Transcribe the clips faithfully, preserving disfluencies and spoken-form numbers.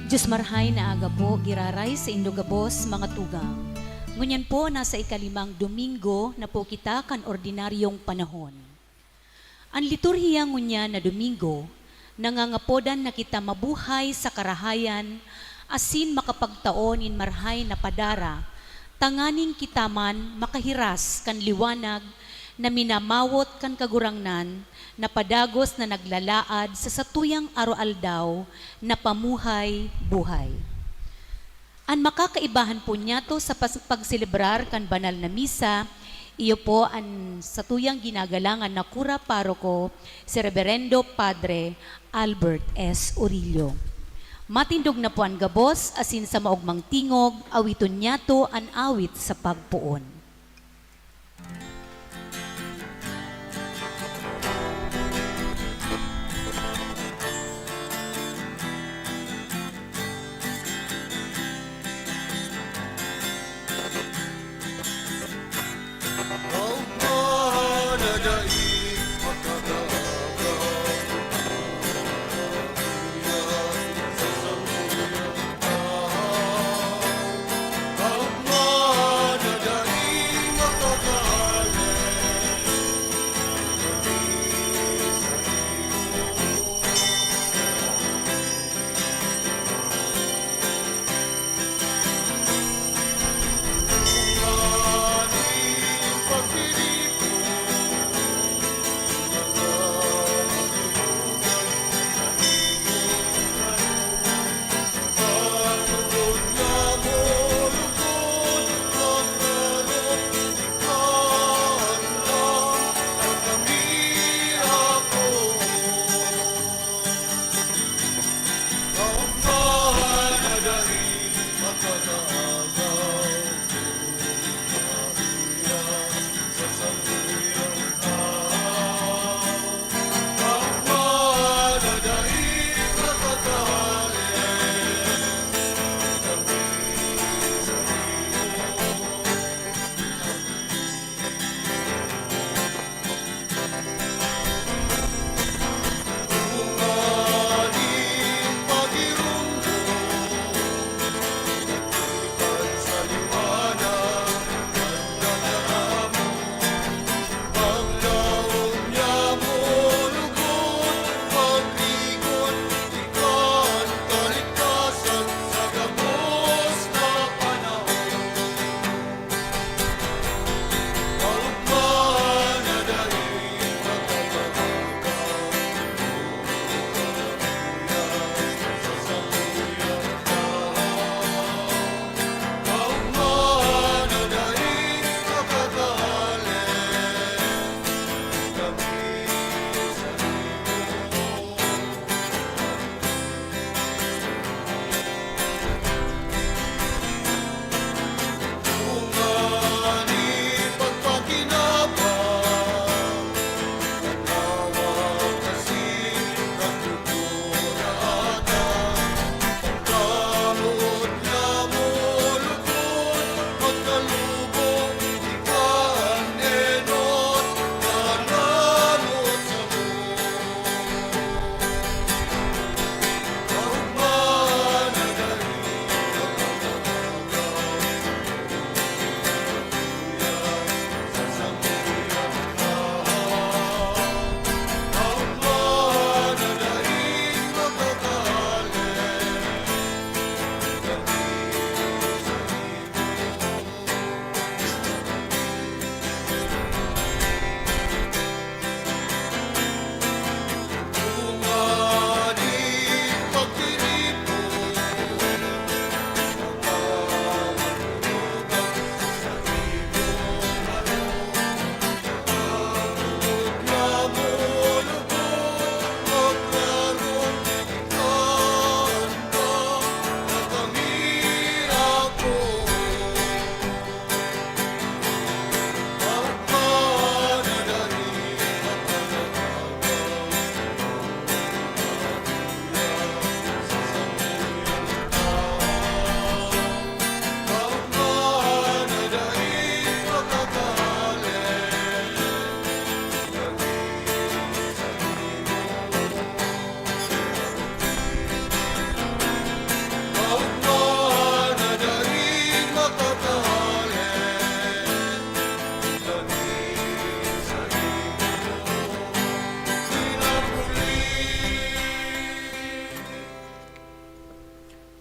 Diyos marhay na aga po, giraray saindo gabos, mga tugang. Ngunyan po, nasa ikalimang Domingo na po kita kan ordinaryong panahon. An liturhiya ngunyan na Domingo, nangangapodan na kita mabuhay sa karahayan asin makapagtao nin marhay na padara, tanganing kita man makahiras kan liwanag na minamawot kan Kagurangnan na padagos na naglalaad sa satuyang aroaldaw na pamuhay-buhay. An makakaibahan po niyato sa pas-, pagselebrar kan banal na misa, iyo po an satuyang ginagalangan na kura paroko, si Reberendo Padre Albert S. Urillo. Matindog na po an gabos, asin sa maogmang tingog, awiton niyato an awit sa pagpoon.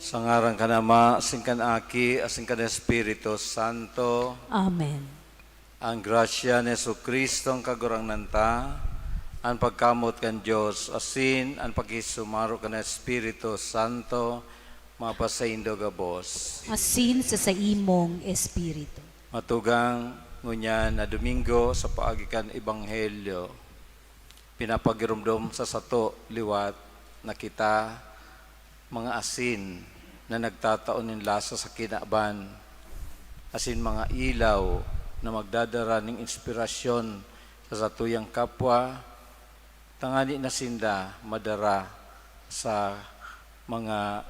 Sa ngaran kan Ama, asin kan Aki, asin kan Espiritu Santo. Amen. Ang grasya ni Jesu-Cristo, ang Kagurangnan ta, ang pagkamot kan Dios, asin ang pakisumaro kan Espiritu Santo, mapasaindo gabos. Asin sa saimong espiritu. Matugang, ngunyan na Domingo sa paagi kan Ebanghelyo, pinapagiromdom sa sato liwat na kita mga asin na nagtatao nin lasa sa kinaban, asin mga ilaw na magdadara nin inspirasyon sa satuyang kapwa, tangani na sinda madara sa mga,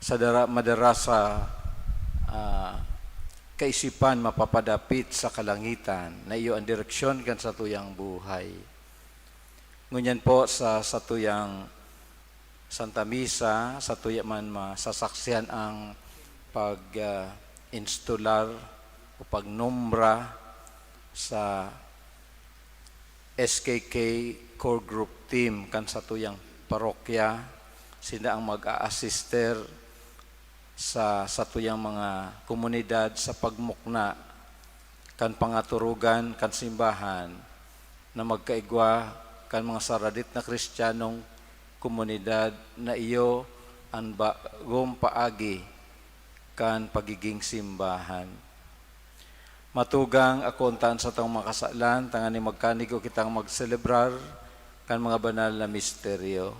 sa dara, madara sa, ah, kaisipan mapapadapit sa kalangitan, na iyo an direksyon kan satuyang buhay. Ngunyan po sa satuyang Santa Misa, satuya man masasaksihan ang pag, ah, instalar o pagnombra sa S K K Core Group Team kan satuyang parokya. Sinda ang mag-a-assister sa satuyang mga komunidad sa pagmukna kan pangaturugan kan simbahan na magkaigwa kan mga saradit na Kristiyanong komunidad na iyo an bagong paagi kan pagiging simbahan. Matugang, akoon ta an satong mga kasalan, tanganing magkanigo kitang magselebrar kan mga banal na misteryo.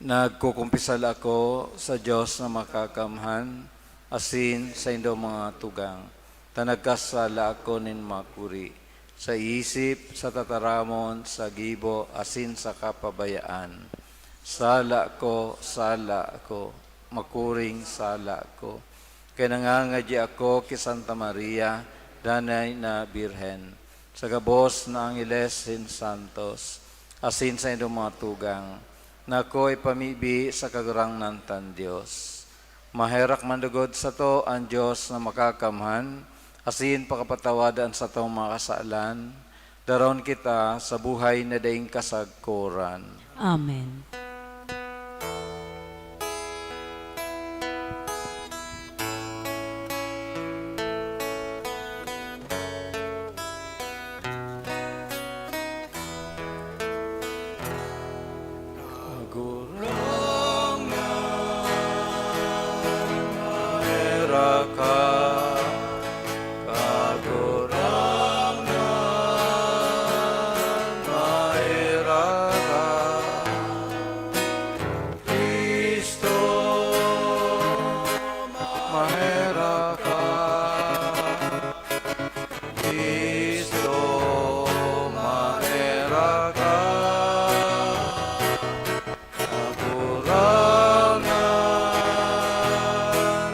Nagkukumpisal ako sa Dios na Makakamhan, asin saindo mga tugang, ta nagkasala ako nin makuri, sa isip, sa tataramon, sa gibo, asin sa kapabayaan. Sala ko, sala ko, makuring sala ko. Kaya nangangadyi ako ki Santa Maria, danay na Birhen, sa gabos na angheles asin santos, asin saindong mga tugang, na ako ipamibi sa Kagurangnan tang Dios. Maherak man lugod sato an Dios na Makakamhan, asin pakapatawad an satong mga kasalan, daron kita sa buhay na daing kasagkoran. Amen. Kagurangnan, maherak ka. Kagurangnan, maherak ka. Cristo, maherak ka. Cristo, maherak ka. Kagurangnan,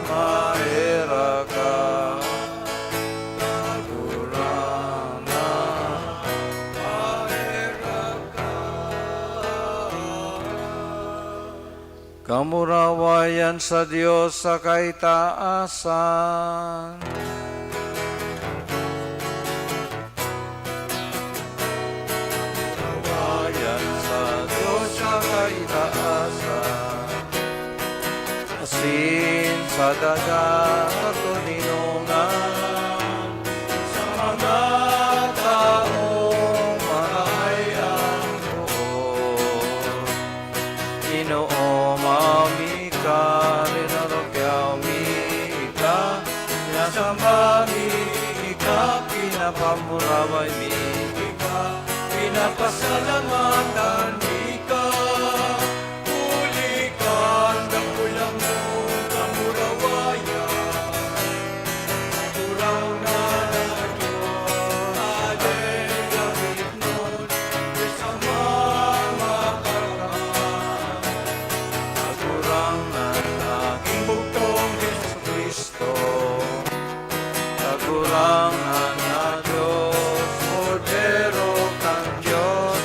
maherak ka. Kagurangnan, maherak ka. Kamurawayan sa Dios sa kaitaasan. Kamurawayan sa Dios sa kaitaasan. Asin sa daga katoninongan, sa mga taong marahay ang loob. Ginoo, mayo mi ka, rinurukyaw mi ka, pinasamba mi ka, pinapamuraway mi ka, pinapasalamatan mi ka. Huli kan dakulang mong kamurawayan, Kagurangnan na Dios, aden gabitnon, sa mga karangalan. Kagurangnan, naging bugtong Jesu-Cristo. Kagurangnan na Dios, Kordero kan Dios,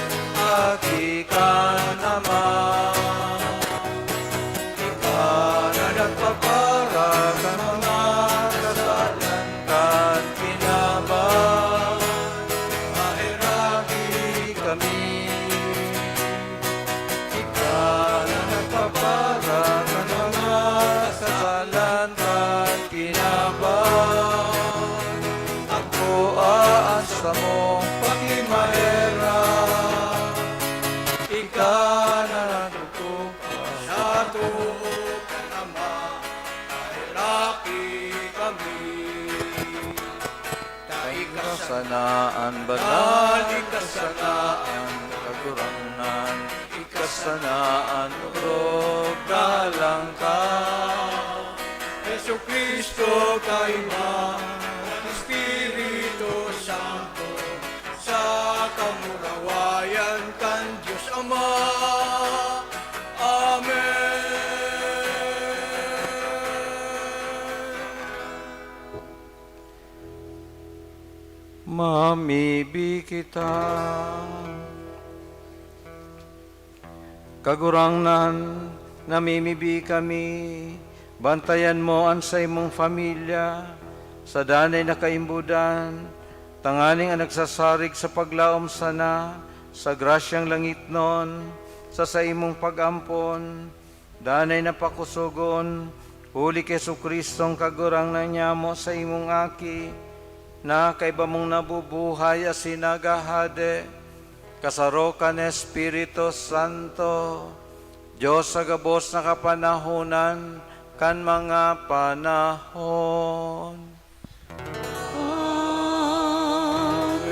Sana an banal, ika sana an Kagurangnan, ika sana an orog, galang ka. Jesu-Cristo, kaiba, Espiritu Santo, sa kamurawayan kan Dios Ama. Amen. Mamibi kita. Kagurangnan, namimibi kami, bantayan mo an saimong pamilya sa danay na kaimbodan, tanganing an nagsasarig sa paglaom sana sa grasyang langitnon, sa saimong pag-ampon, danay na pakosogon, huli ki Jesu-Cristong Kagurangnan nyamo, saimong Aki, na kaiba mong nabubuhay asin naghahade, kasaro kan Espiritu Santo, Dios sa gabos na kapanahonan kan mga panahon. Amen.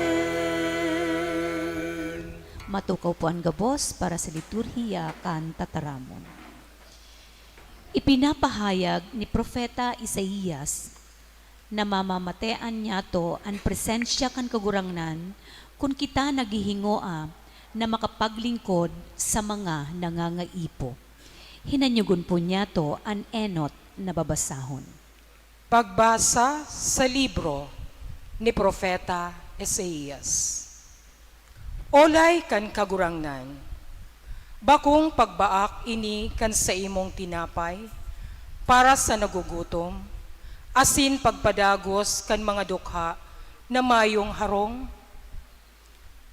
Matukaw po an gabos para sa liturhiya kan tataramon. Ipinapahayag ni Propeta Isaias na mamamatean niyato an presensya kan Kagurangnan kun kita naghihingoa na makapaglingkod sa mga nangangaipo. Hinanyogon po niyato an enot na babasahon. Pagbasa sa libro ni Propeta Isaias. Olay kan Kagurangnan, bakong pagbaak ini kan saimong tinapay para sa nagugutom, asin pagpadagos kan mga dukha na mayong harong?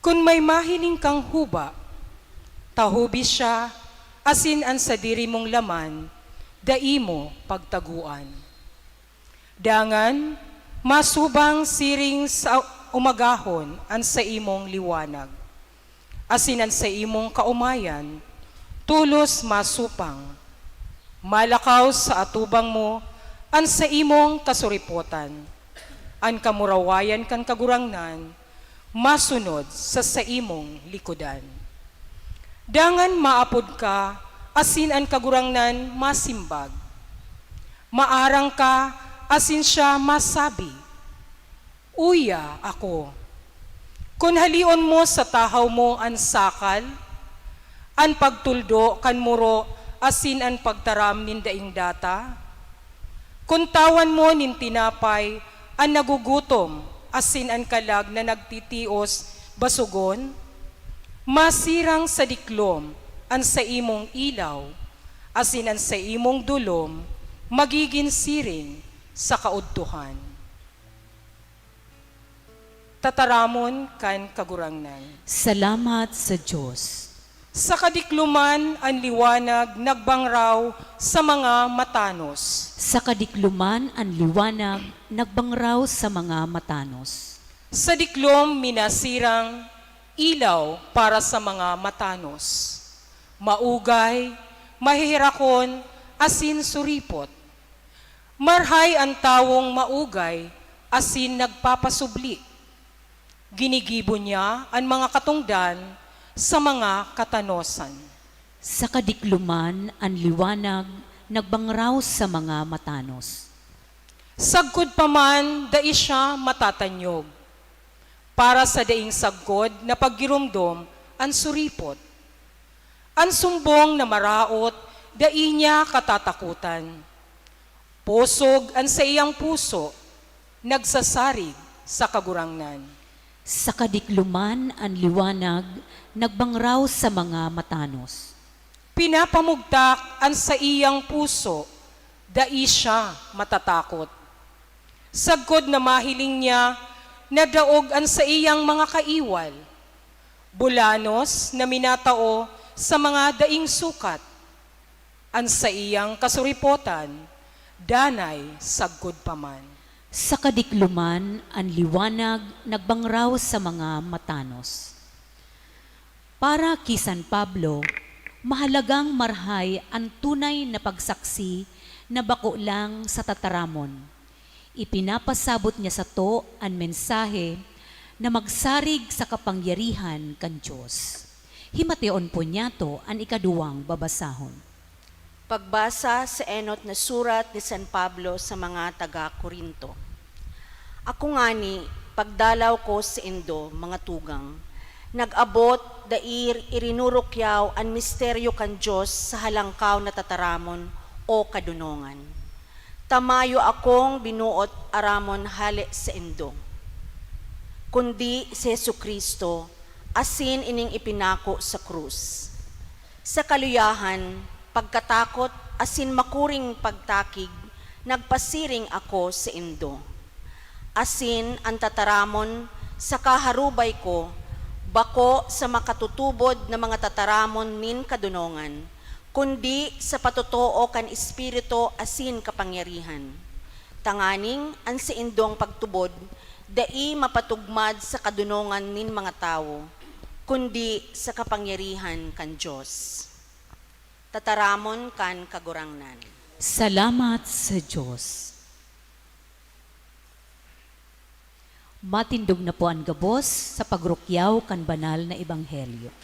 Kun may mahiling kang huba, tahobi siya, asin an sadiri mong laman, dai mo pagtagoan. Dangan, masubang siring sa umagahon an saimong liwanag, asin an saimong kaomayan tolos masupang. Malakaw sa atubang mo an saimong kasuripotan. An kamurawayan kan Kagurangnan masunod sa saimong likodan. Dangan maapod ka, asin an Kagurangnan masimbag. Maarang ka, asin siya masabi, "Uya ako." Kun haleon mo sa tahaw mo an sakal, an pagtuldo kan muro asin an pagtaram nin daing data, kun tawan mo nin tinapay an nagugutom asin an kalag na nagtitios basogon, masirang sa diklom an saimong ilaw, asin an saimong dolom magigin siring sa kaudtohan. Tataramon kan Kagurangnan. Salamat sa Dios. Sa kadikloman an liwanag nagbangraw sa mga matanos. Sa kadikloman an liwanag nagbangraw sa mga matanos. Sa diklom minasirang ilaw para sa mga matanos, maugay, maheherakon, asin suripot. Marhay an tawong maugay asin nagpapasubli. Ginigibo niya an mga katongdan sa mga katanosan. Sa kadikloman an liwanag nagbangraw sa mga matanos. Sagkod pa man, dai siya matatanyog. Para sa daing sagkod na paggiromdom an suripot. An sumbong na maraot, dai niya katatakotan. Posog an saiyang puso, nagsasarig sa Kagurangnan. Sa kadikloman an liwanag nagbangraw sa mga matanos. Pinapamugtak an saiyang puso, dai siya matatakot. Sagkod na mahiling niya, nadaog an saiyang mga kaiwal. Bulanos na minatao sa mga daing sukat. An saiyang kasuripotan, danay sagkod pa man. Sa kadikloman, an liwanag nagbangraw sa mga matanos. Para ki San Pablo, mahalagang marhay an tunay na pagsaksi na bako lang sa tataramon. Ipinapasabot niya sato an mensahe na magsarig sa kapangyarihan kan Dios. Himateon po niyato an ikaduwang babasahon. Pagbasa sa enot na surat ni San Pablo sa mga taga Corinto. Ako ngani, pagdalaw ko saindo, mga tugang, nag-abot dai irinurukyaw an misteryo kan Dios sa halangkaw na tataramon o kadonongan. Ta mayo akong binuot aramon hale saindo, kundi si Jesu-Cristo asin ining ipinako sa krus. Sa kaluyahan, pagkatakot asin makuring pagtakig nagpasiring ako saindo. Asin an tataramon sa kaharubay ko, bako sa makatutubod na mga tataramon nin kadonongan, kundi sa patotoo kan Espiritu asin kapangyarihan. Tanganing an saindong pagtubod dai mapatugmad sa kadonongan nin mga tawo, kundi sa kapangyarihan kan Dios. Tataramon kan Kagurangnan. Salamat sa Dios. Matindog na po an gabos sa pagrukyaw kan banal na ebanghelyo.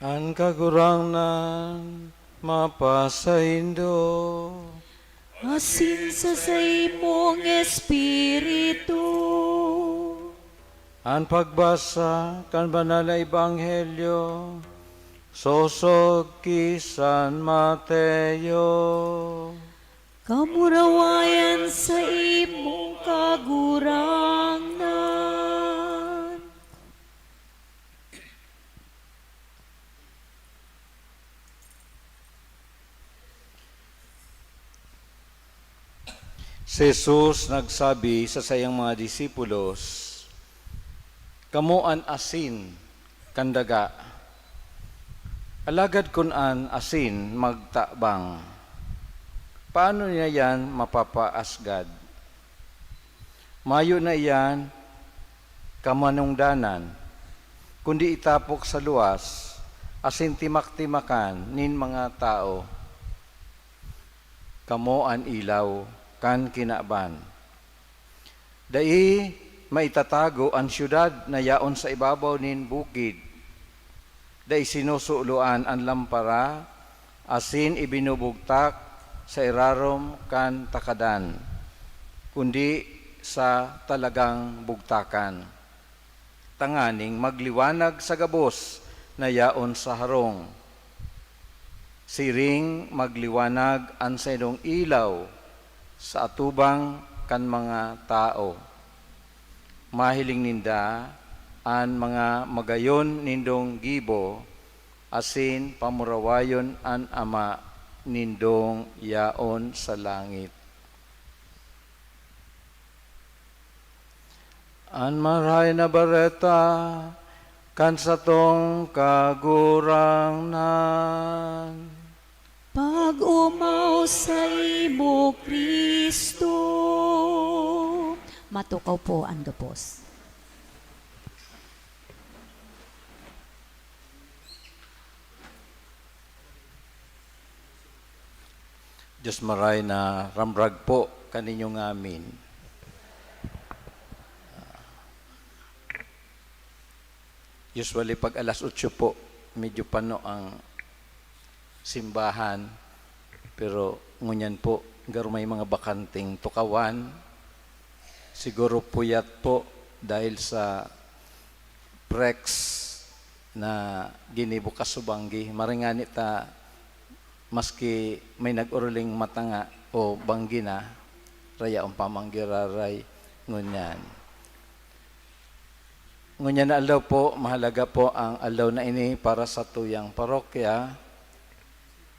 An Kagurangnan mapasaindo. Asin sa saimong espiritu. An pagbasa kan Banal na Ebanghelyo sosog ki San Mateo. Kamurawayan sa imong Kagurangnan. Si Jesus nagsabi sa saiyang mga disipulos, "Kamo an asin kan daga. Alagad kun an asin magtabang, paano niya iyan mapapaasgad? Mayo na iyan kamanongdanan, kundi itapok sa luwas asin timaktimakan nin mga tawo. Kamo an ilaw kan kinaban. Dai maitatago an syudad na yaon sa ibabaw nin bukid. Dai sinusuloan an lampara asin ibinubugtak sa irarom kan takadan, kundi sa talagang bugtakan, tanganing magliwanag sa gabos na yaon sa harong. Siring magliwanag an saindong ilaw sa atubang kan mga tawo. Mahiling ninda an mga magayon nindong gibo, asin pamurawayon an Ama nindong yaon sa langit." An Marahay na Bareta kan satong Kagurangnan. Pag-omaw saimo, Cristo. Matukaw po an gabos. Diyos maray na ramrag po kaninyo ngamin. Usually, pag alas otso po, medyo pano ang simbahan. Pero ngunyan po, garo may mga bakanteng tukawan. Siguro puyat po dahil sa Prex na ginibo kasubanggi. Maringani ta, maski may nag-uruling matanga o banggi na, rayaon pa man giraray ngunyan. Ngunyan na aldaw po, mahalaga po ang aldaw na ini para sa tuyang parokya,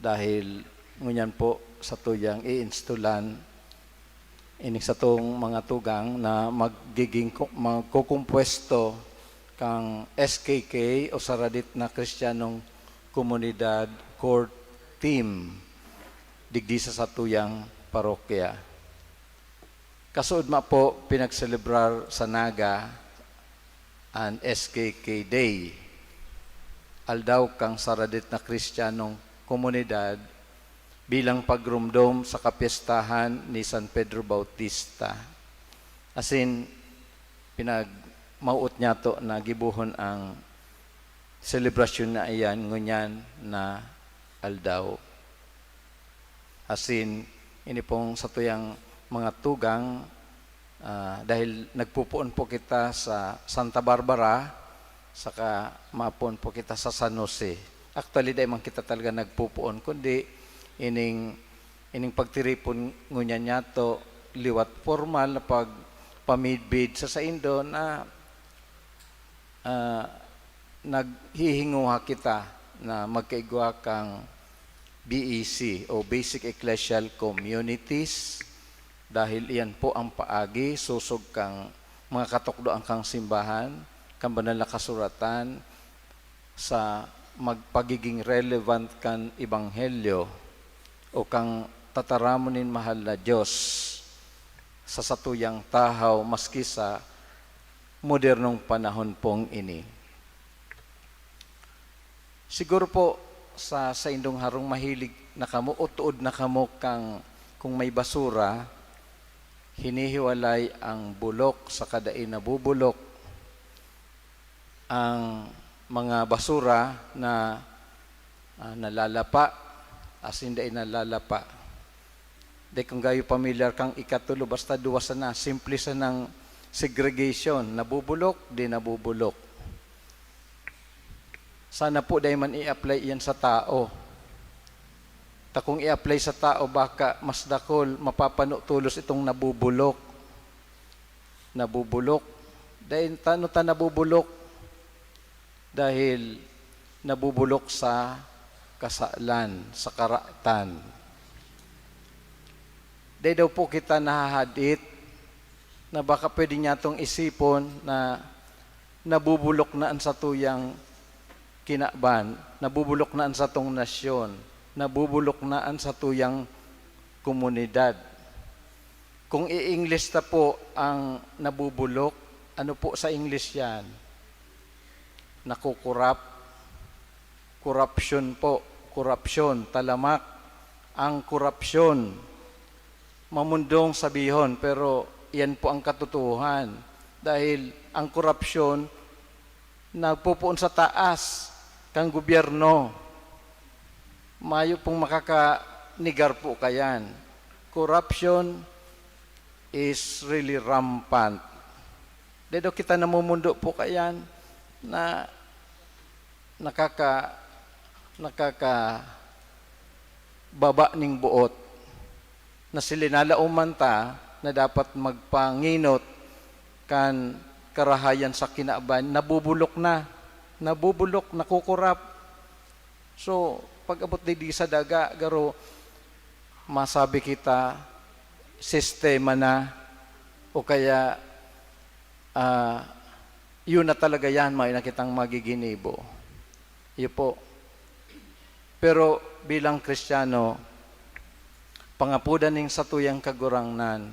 dahil ngunyan po sa tuyang iinstolan, ining satong mga tugang na magiging ku-, magkukumpwesto kan S K K o Saradit na Kristiyanong Komunidad Core Team digdi sa satuyang parokya. Kasuodma po, pinagselebrar sa Naga an S K K Day, Aldaw kan Saradit na Kristiyanong Komunidad, bilang pagromdom sa kapyestahan ni San Pedro Bautista. Asin, pinagmawot niyato na gibohon ang selebrasyon na iyan ngunyan na aldaw. Asin, ini pong satuyang mga tugang, ah, dahil nagpupoon po kita sa Santa Barbara, saka mapoon po kita sa San Jose. Actually, dai man kita talaga nagpupoon, kundi ining, ining pagtiripon ngunyan niyato, liwat formal na pagpamidbid sa saindo na, ah, naghihinguha kita na magkaigwa kang B E C o Basic Ecclesial Communities, dahil iyan po ang paagi, sosog kan mga katukdoan kan simbahan, kan Banal na Kasuratan, sa magpagiging relevant kan Ebanghelyo o kan tataramon nin mahal na Dios sa satuyang tahaw, maski sa modernong panahon pong ini. Siguro po, sa saindong harong mahilig na kamo o tuod na kamo kan kung may basura, hinihiwalay ang bulok saka dai nabubulok. Ang mga basura na, ah, nalalapa, asin dai nalalapa. Dai kung gayo pamilyar kang ikatulo, basta duwa sana, simple sanang segregation, nabubulok, di nabubulok. Sana po dai man i-apply iyan sa tao. Ta kung i-apply sa tao, baka mas dakul, mapapano tolos itong nabubulok. Nabubulok. Dai, tano ta nabubulok? Dahil nabubulok sa kasalan, sa karatan. Dai daw po kita nahahadit na baka pwede niyatong isipon na nabubulok na an satuyang kinaban, nabubulok na an satong nasyon, nabubulok na an satuyang komunidad. Kung i-English ta po ang nabubulok, ano po sa English yan? Nakukurap? Korupsyon po, korupsyon, talamak ang korupsyon. Mamundong sabihon, pero iyan po ang katotohanan. Dahil ang korupsyon nagpupoon sa taas kan gobyerno. Mayo pong makakanegar po kayan. Corruption is really rampant. Dai daw kita namumundo po kayan na nakaka-, nakakababa ning boot, na silinalaoman ta na dapat magpangenot kan karahayan sa kinaban, nabubulok na, nabubulok, nakukurap. So, pag-abot digdi sa daga, garo, masabi kita, sistema na, o kaya, ah, yun na talaga yan, may nakitang magiginibo. Iyo po. Pero bilang Kristiyano, pangapodan ning satuyang Kagurangnan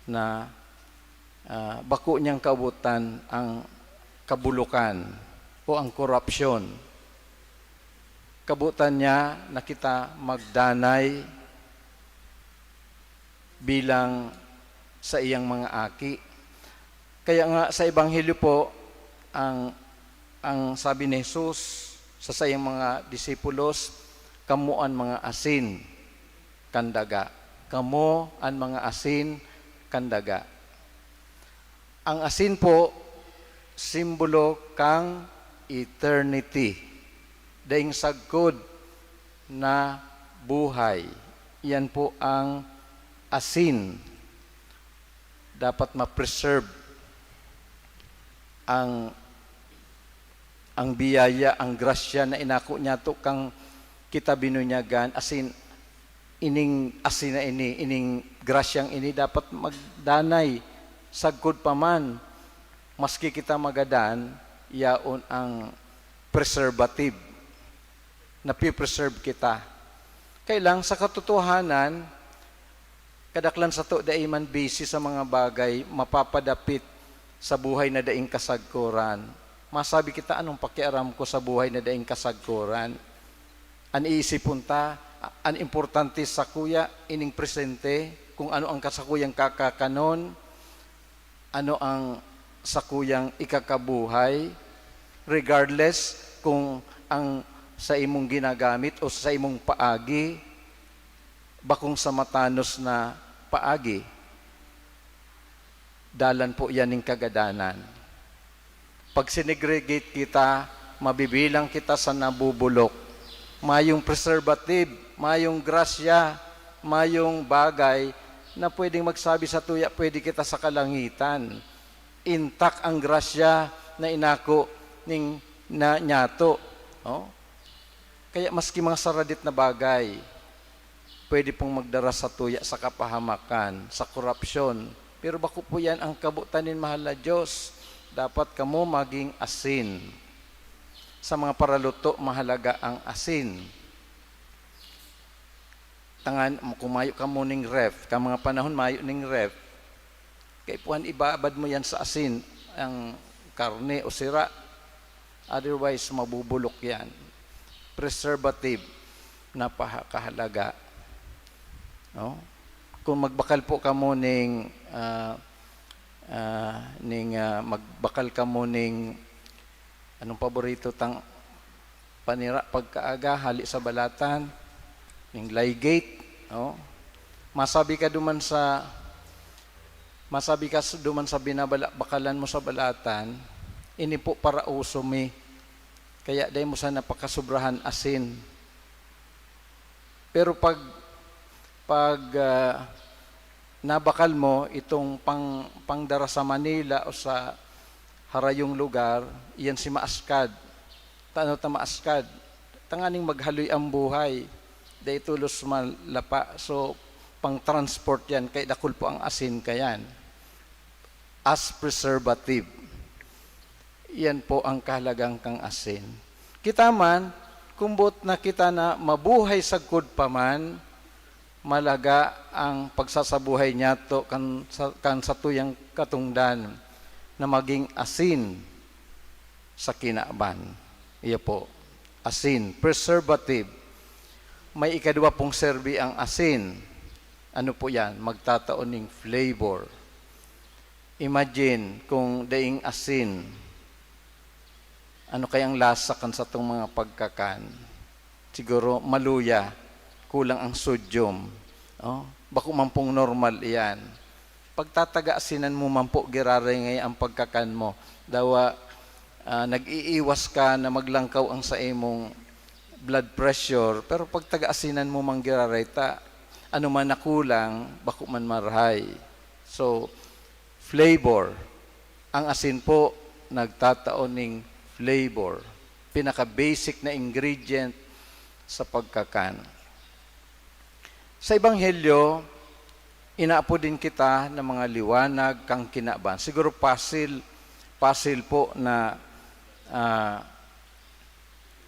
na, ah, bako niyang kaobotan ang kabulokan o ang korupsyon. Kabotan niya na kita magdanay, bilang saiyang mga aki. Kaya nga sa Ebanghelyo po, ang, ang sabi ni Jesus sa saiyang mga disipulos, "Kamo an mga asin kan daga. Kamo an mga asin kan daga." Ang asin po, simbolo kan eternity. Daing sagkod na buhay. Yan po ang asin. Dapat ma-preserve ang, ang biyaya, ang grasya na inako niyato kan kita binunyagan, asin ining asin na ini, ining grasyang ini dapat magdanay sagkod pa man. Maski kita magadan, yaon ang preservative. Napipreserve kita. Kaya lang, sa katotohanan, kadaklan sato dai man busy sa mga bagay mapapadapit sa buhay na daing kasagkoran. Masabi kita, "Anong pakiaram ko sa buhay na daing kasagkoran?" An iisipon ta, an importante sakuya ining presente, kung ano ang kasakuyang kakakanon, ano ang sakuyang ikakabuhay, regardless kung ang sa imong ginagamit o sa imong paagi, bakong sa matanos na paagi. Dalan po yan ning kagadanan. Pag sinegregate kita, mabibilang kita sa nabubulok. Mayong preservative, mayong grasya, mayong bagay na pwedeng magsabi sa tuya, pwede kita sa kalangitan. Intact ang grasya na inako ning na, nyato. Oh? Kaya maski mga saradit na bagay, pwede pong magdara sa tuya sa kapahamakan, sa korupsyon. Pero bako po yan ang kabotan nin mahal na Diyos. Dapat kamo maging asin. Sa mga paraluto, mahalaga ang asin. Tangan, kung mayo kamo ning ref, ka mga panahon mayo ning ref, kaipuhan ibabad mo yan sa asin, ang karne o sira. Otherwise, mabubulok yan. Preservative, napakahalaga. No? Kung magbakal po kamo ning, ah, ah, ning, ah, magbakal kamo ning, anong paborito tang panira pagkaaga, hali sa balatan, ning ligate, no? Masabi ka duman sa, masabi ka s-, duman sa binabala-, bakalan mo sa balatan, "Ini po para uso mi, kaya dai mo sana pakasobrahan asin." Pero pag, pag, ah, nabakal mo itong pang-, pangdara sa Manila o sa harayong lugar, iyan si maaskad. Tano ta maaskad? Tanganing maghaloy ang buhay. Dai tolos malapa. So, pang-transport yan. Kay dakul po ang asin kayan. As preservative. Iyan po ang kahalagang kang asin. Kita man, kung boot na kita na mabuhay sagkod pa man, malaga ang pagsasabuhay niyato kan sa, kan satuyang katongdan na maging asin sa kinaban. Iyo po, asin, preservative. May ikadwa pong serbi ang asin. Ano po yan? Magtatao ning flavor. Imagine kung daing asin, ano kayang lasa kan satong mga pagkakan? Siguro maluya, kulang ang sodium. Oh, bako man pong normal iyan. Pagtataga-asinan mo man po, giraray ngaya ang pagkakan mo. Dawa, ah, nag-iiwas ka na maglangkaw ang sa imong blood pressure, pero pagtaga-asinan mo man giraray ta, ano man na kulang, bako man marahay. So, flavor. Ang asin po, nagtatao ning flavor. Pinaka-basic na ingredient sa pagkakan. Sa Ebanghelyo, inaapod din kita ng mga liwanag kang kinaban. Siguro pasil, pasil po na, ah,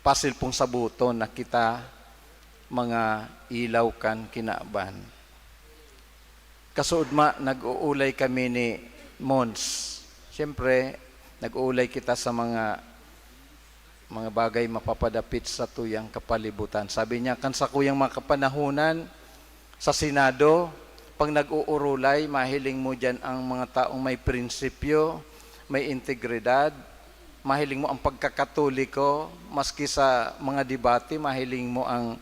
pasil pong sabuton na kita mga ilaw kan kinaban. Kasuodma, nag-uulay kami ni Mons. Siyempre, nag-uulay kita sa mga, mga bagay mapapadapit sa tuyang kapalibutan. Sabi niya, kan sakuyang mga kapanahonan, sa Senado, Pag nag-uurulay, mahiling mo diyan ang mga taong may prinsipyo, may integridad, mahiling mo ang pagkakatoliko, maski sa mga debate, mahiling mo ang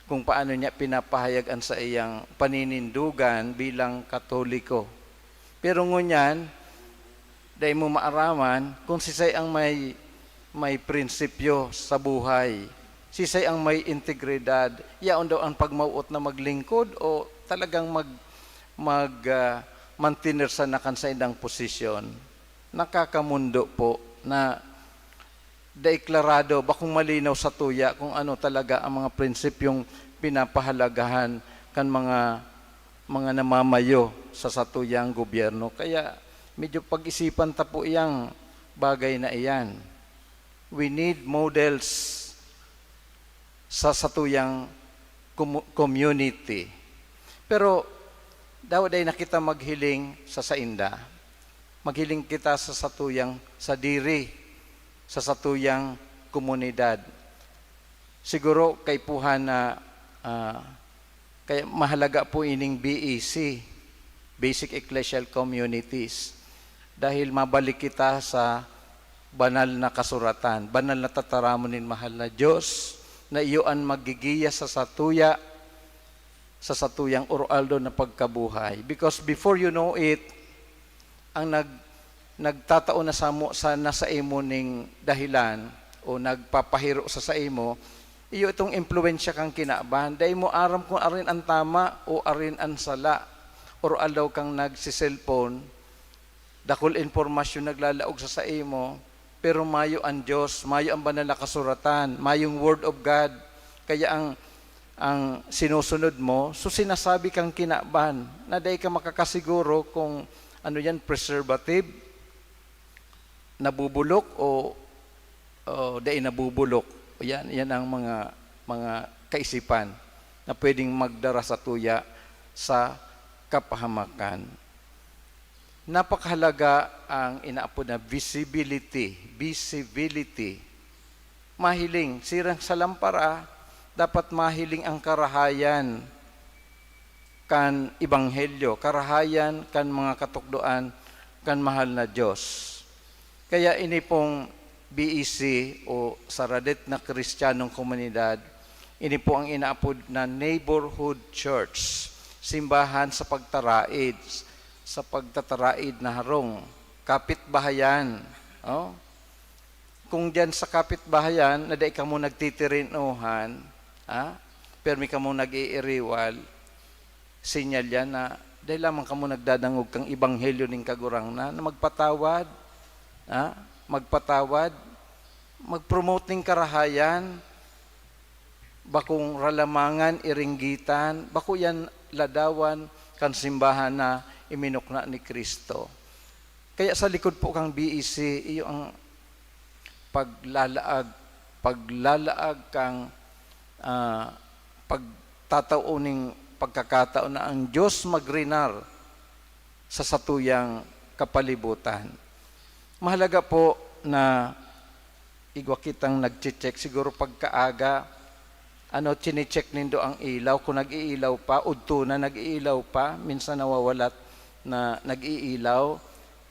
kung paano niya pinapahayag ang saiyang paninindugan bilang Katoliko. Pero ngunyan, dai mo maaraman kung sisay ang may, may prinsipyo sa buhay, sisay ang may integridad, yaon daw ang pagmawot na maglingkod o talagang mag-, mag, ah, mantener sana kan saindang posisyon. Nakakamundo po na dai klarado, bakong malinaw sa tuya kung ano talaga ang mga prinsipyong pinapahalagahan kan mga, mga namamayo sa satuyang gobyerno. Kaya medyo pag-isipan ta po iyang bagay na iyan. We need models sa satuyang komu-, community. Pero daw dai na kita maghiling sa sainda. Maghiling kita sa satuyang sadiri, sa satuyang komunidad. Siguro kaipuhan na, ah, kaya mahalaga po ining B E C, Basic Ecclesial Communities, dahil mabalik kita sa banal na kasuratan, banal na tataramon nin mahal na Dios, na iyo an maggigiya sa satuya, sa satuyang oro-aldaw na pagkabuhay. Because before you know it, ang nag-, nagtatao na samo sa, na saimo ning dahilan o nagpapahiro sa saimo, iyo itong impluwensya kan kinaban. Dai mo aram kung arin an tama o arin an sala. Oro-aldaw kang nagse-cellphone, dakul impormasyon naglalaog sa saimo, pero mayo an Dios, mayo an banal na kasuratan, mayong Word of God. Kaya ang, ang sinusunod mo, so sinasabi kang kinaban na dai ka makakasiguro kung ano yan, preservative, nabubulok o, o dai nabubulok. Yan, yan ang mga, mga kaisipan na pwedeng magdara sa tuya sa kapahamakan. Napakahalaga ang inaapod na visibility, visibility. Mahiling, sirang sa lampara, dapat mahiling ang karahayan kan ebanghelyo, karahayan kan mga katukdoan kan mahal na Dios. Kaya ini pong B E C o Saradet na Kristiyanong Komunidad, ini po ang inaapod na neighborhood church, simbahan sa pagtaraid, sa pagtataraid na harong, kapitbahayan. Oh? Kung diyan sa kapitbahayan na dai kamo nagtitirinohan, ha? Permi kamo nag-iiriwal, sinyal yan na dai lamang kamo nagdadangog kang ebanghelyo nin Kagurangnan, na magpatawad, ha? Magpatawad, mag-promote nin karahayan, bakong ralamangan, iringgitan, bako yan ladawan kan simbahan na iminukna ni Cristo. Kaya sa likod po kang B E C, iyo ang paglalaag, paglalaag kang, ah, pagtatao ning pagkakataon na ang Diyos magrenar sa satuyang kapalibutan. Mahalaga po na igwa kitang nagche-check, siguro pagkaaga, ano, chine-check nindo ang ilaw, kung nag-iilaw pa, udto na nag-iilaw pa, minsan nawawalat na nag-iilaw,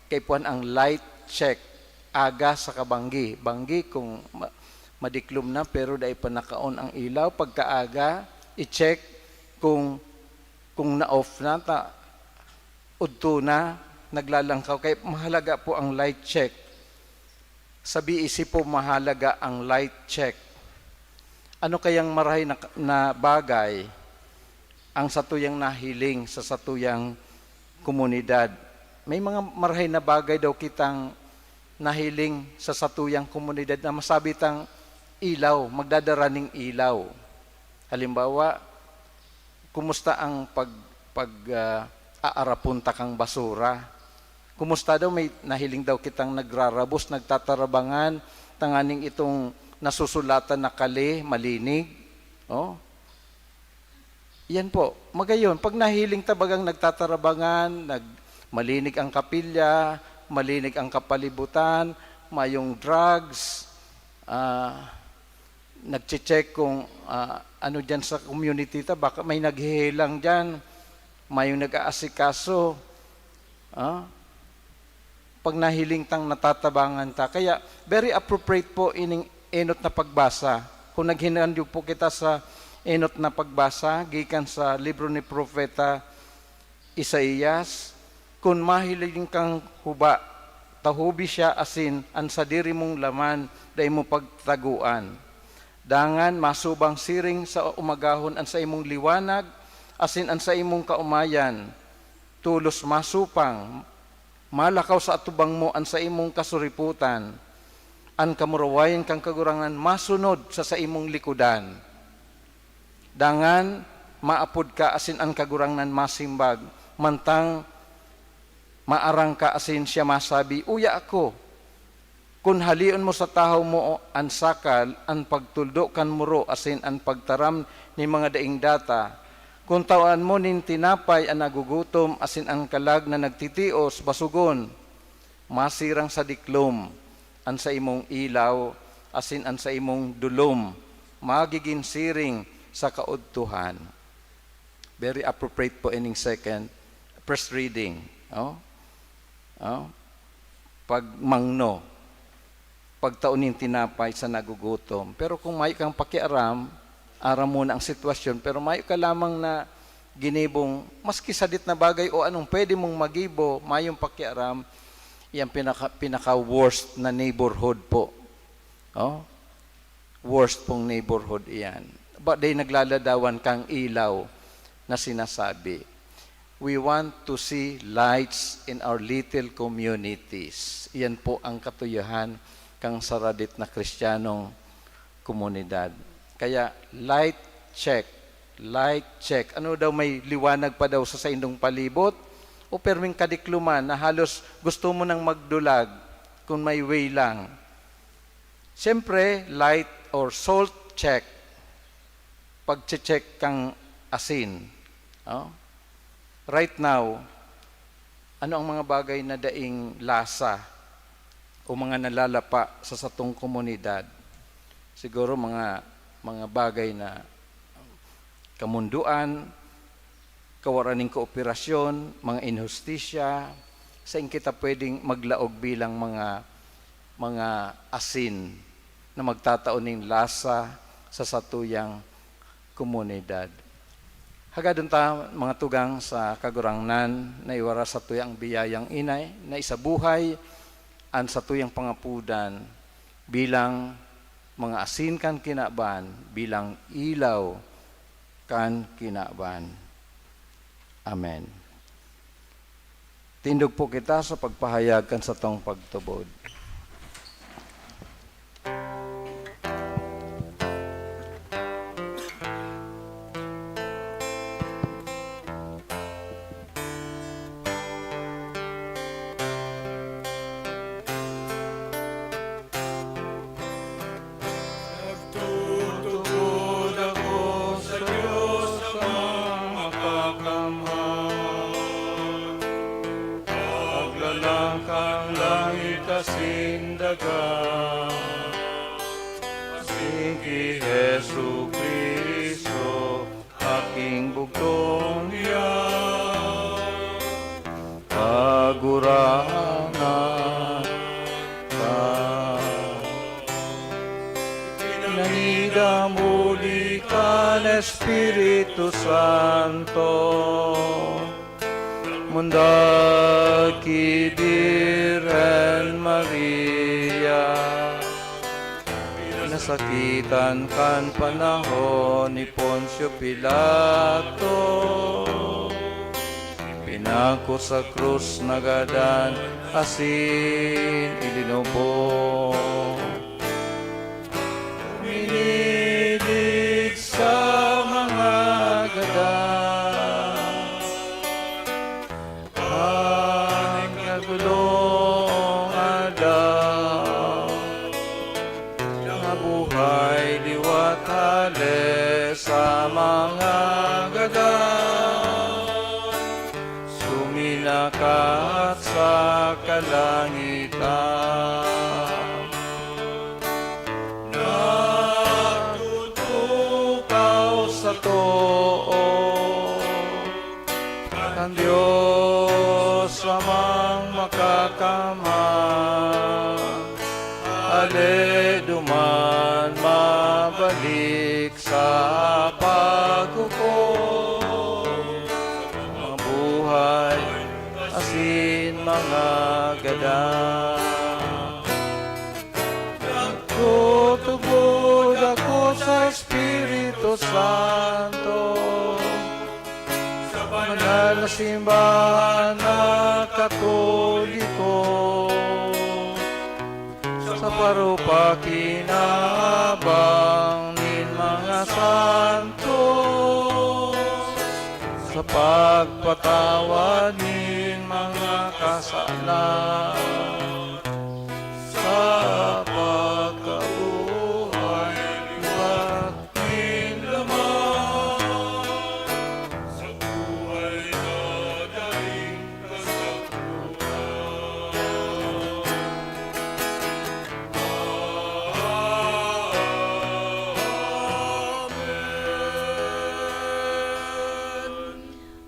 kaipuhan ang light check, aga saka banggi. Banggi kung ma-, madiklom na pero dai pa naka-on ang ilaw, pagkaaga, i-check kung, kung na-off na, ta-, udto na, naglalangkaw. Kaya mahalaga po ang light check. Sa B E C po, mahalaga ang light check. Ano kayang marahay na, na bagay ang satuyang nahiling sa satuyang komunidad? May mga marahay na bagay daw kitang nahiling sa satuyang komunidad na masabi tang ilaw, magdadara ning ilaw. Halimbawa, kumusta ang pag-, pag, ah, aarapon ta kang basura? Kumusta daw, may nahiling daw kitang nagrarabos, nagtatarabangan, tanganing itong nasusulatan na kali, malinig? Oh? Yan po. Magayon, pag nahiling ta bagang nagtatarabangan, nag-, malinig ang kapilya, malinig ang kapalibutan, mayong drugs, ah, nagche-check kung, ah, ano diyan sa community ta, baka may naghehelang diyan. Mayong nag-aasikaso, ah, pag nahiling tang natatabangan ta. Kaya, very appropriate po ining enot na pagbasa. Kung naghinandog po kita sa enot na pagbasa, gikan sa libro ni Propeta Isaias, "Kun mahiling kang huba, tahobi siya asin an sadiri mong laman dai mo pagtagoan. Dangan masubang siring sa umagahon an saimong liwanag asin an saimong kaomayan. Tolos masupang, malakaw sa atubang mo an saimong kasuripotan. An kamurawayan kan Kagurangnan masunod sa saimong likodan. Dangan maapod ka asin an Kagurangnan masimbag, mantang maarang ka asin siya masabi, 'Uya ako.' Kun haleon mo sa tahaw mo an sakal, an pagtuldo kan muro asin an pagtaram nin mga daing data, kun tawan mo nin tinapay an nagugutom asin an kalag na nagtitios, basogon, masirang sa diklom an saimong ilaw asin an saimong dolom magigin siring sa kaudtohan." Very appropriate po ining second, first reading. Oh? Oh? Pagmangno, pagtao nin tinapay sa nagugutom. Pero kung mayo kang pakiaram, aram mo na ang sitwasyon, pero mayo ka lamang na ginibong, maski sadit na bagay o anong pwede mong magibo, mayong pakiaram, yan pinaka, pinaka-worst na neighborhood po. Oh? Worst pong neighborhood iyan. Ba, dai naglaladawan kang ilaw na sinasabi. We want to see lights in our little communities. Iyan po ang katuyohan kang saradit na Kristiyanong komunidad. Kaya, light check, light check. Ano daw, may liwanag pa daw sa saindong palibot? O perming kadikloman na halos gusto mo nang magdulag kung may way lang? Siyempre, light or salt check. Pagche-check kang asin. Oh? Right now, ano ang mga bagay na daing lasa o mga nalalapa sa satong komunidad? Siguro mga, mga bagay na kamundoan, kawaran nin kooperasyon, mga inhustisya, sain kita pwedeng maglaog bilang mga, mga asin na magtatao nin lasa sa satuyang komunidad. Hagadon ta, mga tugang, sa Kagurangnan na iwara satuyang biyayang inay na isabuhay an satuyang pangapodan bilang mga asin kan kinaban, bilang ilaw kan kinaban. Amen. Tindog po kita sa pagpahayag kan satong pagtubod. Nagtutubod ako sa Diyos Amang Makakamhan, Paglalang kan langit asin daga, asin ki Jesu-Cristo, aking bugtong niya, Kagurangnan ka. Pinanidamuli kan Espiritu Santo, mundag ki Birhen Maria, pinasakitan kan panahon ni Poncio Pilato, pinako sa krus, nagadan, asin ilinubong. Minilig sa mga gadan, pagkagulong aldaw, nabuhay liwat hale sa mga gadan, suminakat sa kalangitan. Nagtutukaw sa too, Ang Diyos lamang makakamhan, ale duman mabalik sa paghukom, mga buhay asin mga gadan. Nagtutubod ako sa Espiritu Santo, sa banal na simbahan na Katoliko, sa parupakinabang nin mga santos, sa pagpatawad nin mga kasalan, sa pagkabuhay liwat nin laman, sa buhay na daing kasagputan. Amen.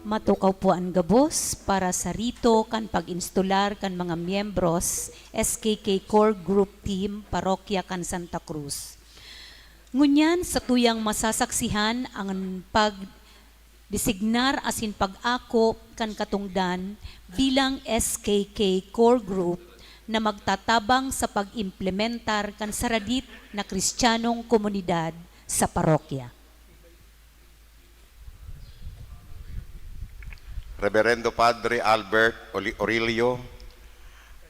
Matukaw po an gabos para sa rito kan pag-instolar kan mga miyembros, S K K Core Group Team, Parokya kan Santa Cruz. Ngunyan, satuyang masasaksihan an pagdesignar asin pag-ako kan katongdan bilang S K K Core Group na magtatabang sa pag-implementar kan saradit na Kristiyanong komunidad sa parokya. Reverendo Padre Albert Oli-, Orillo,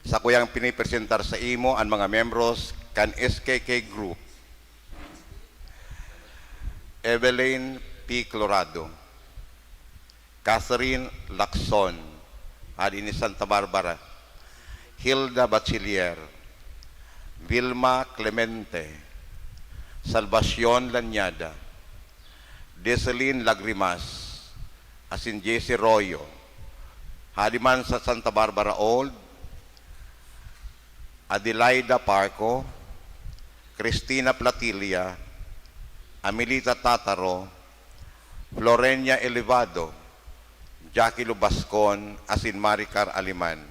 sakuyang pinipresentar sa imo an mga membros kan S K K Group. Evelyn P. Clorado, Catherine Lacson, hadi ni Santa Barbara, Hilda Bachiller, Vilma Clemente, Salvacion Lañada, Deselin Lagrimas, asin Jessie Royo, hadi man sa Santa Barbara Old, Adelaida Parco, Cristina Platilla, Amelita Tataro, Florenia Elevado, Jackie Lubascon, asin Maricar Aliman.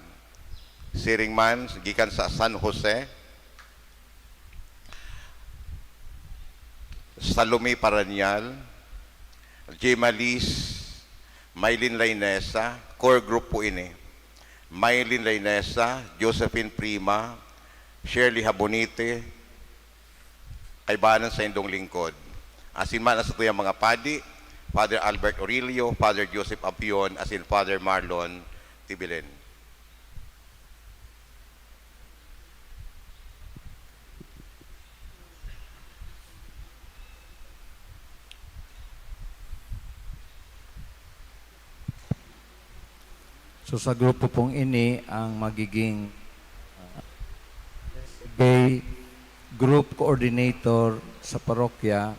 Siring man, gikan sa San Jose, Salome Paranial, Jemalis, Mylene Lainesa, core group po ini. Mylene Lainesa, Josephine Prima, Shirley Habonite, kaibahan sa indong lingkod. Asin man ang satuyang mga padi, Father Albert Orillo, Father Joseph Apion, asin Father Marlon Tibilen. So, sa grupo pong ini, ang magiging, ah, gay group coordinator sa parokya,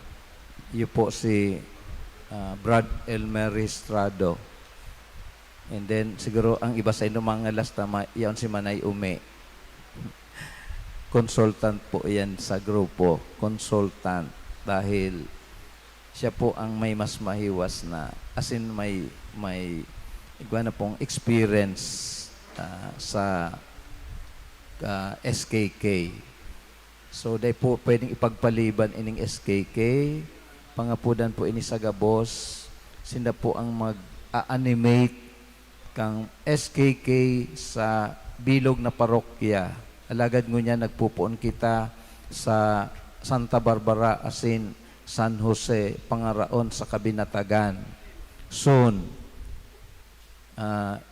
iyo po si, ah, Brad Elmer Registrado. And then, siguro ang iba sa inyo mga last tama, yaon si Manay Umi. Consultant po yan sa grupo. Consultant. Dahil siya po ang may mas mahiwas na, as in, may, may igwa na pong experience, ah, sa, ah, S K K. So, dai po pwedeng ipagpaliban ining S K K. Pangapudan po ini sa gabos. Sinda po ang mag-a-animate kan S K K sa bilog na parokya. Alagad ngunyan nagpupoon kita sa Santa Barbara asin San Jose, pangaraon sa Kabinatagan. Soon, ah,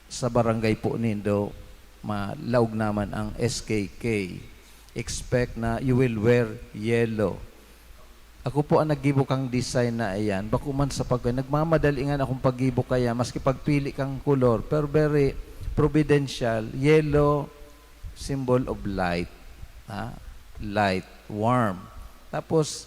sa barangay po nindo, malaog naman ang S K K. Expect na you will wear yellow. Ako po ang naggibo kang design na iyan. Bako man sa pag-, nagmamadali nga akong paggibo kaya, maski pagpili kang kolor, pero very providential, yellow, symbol of light. Ha? Light, warm. Tapos,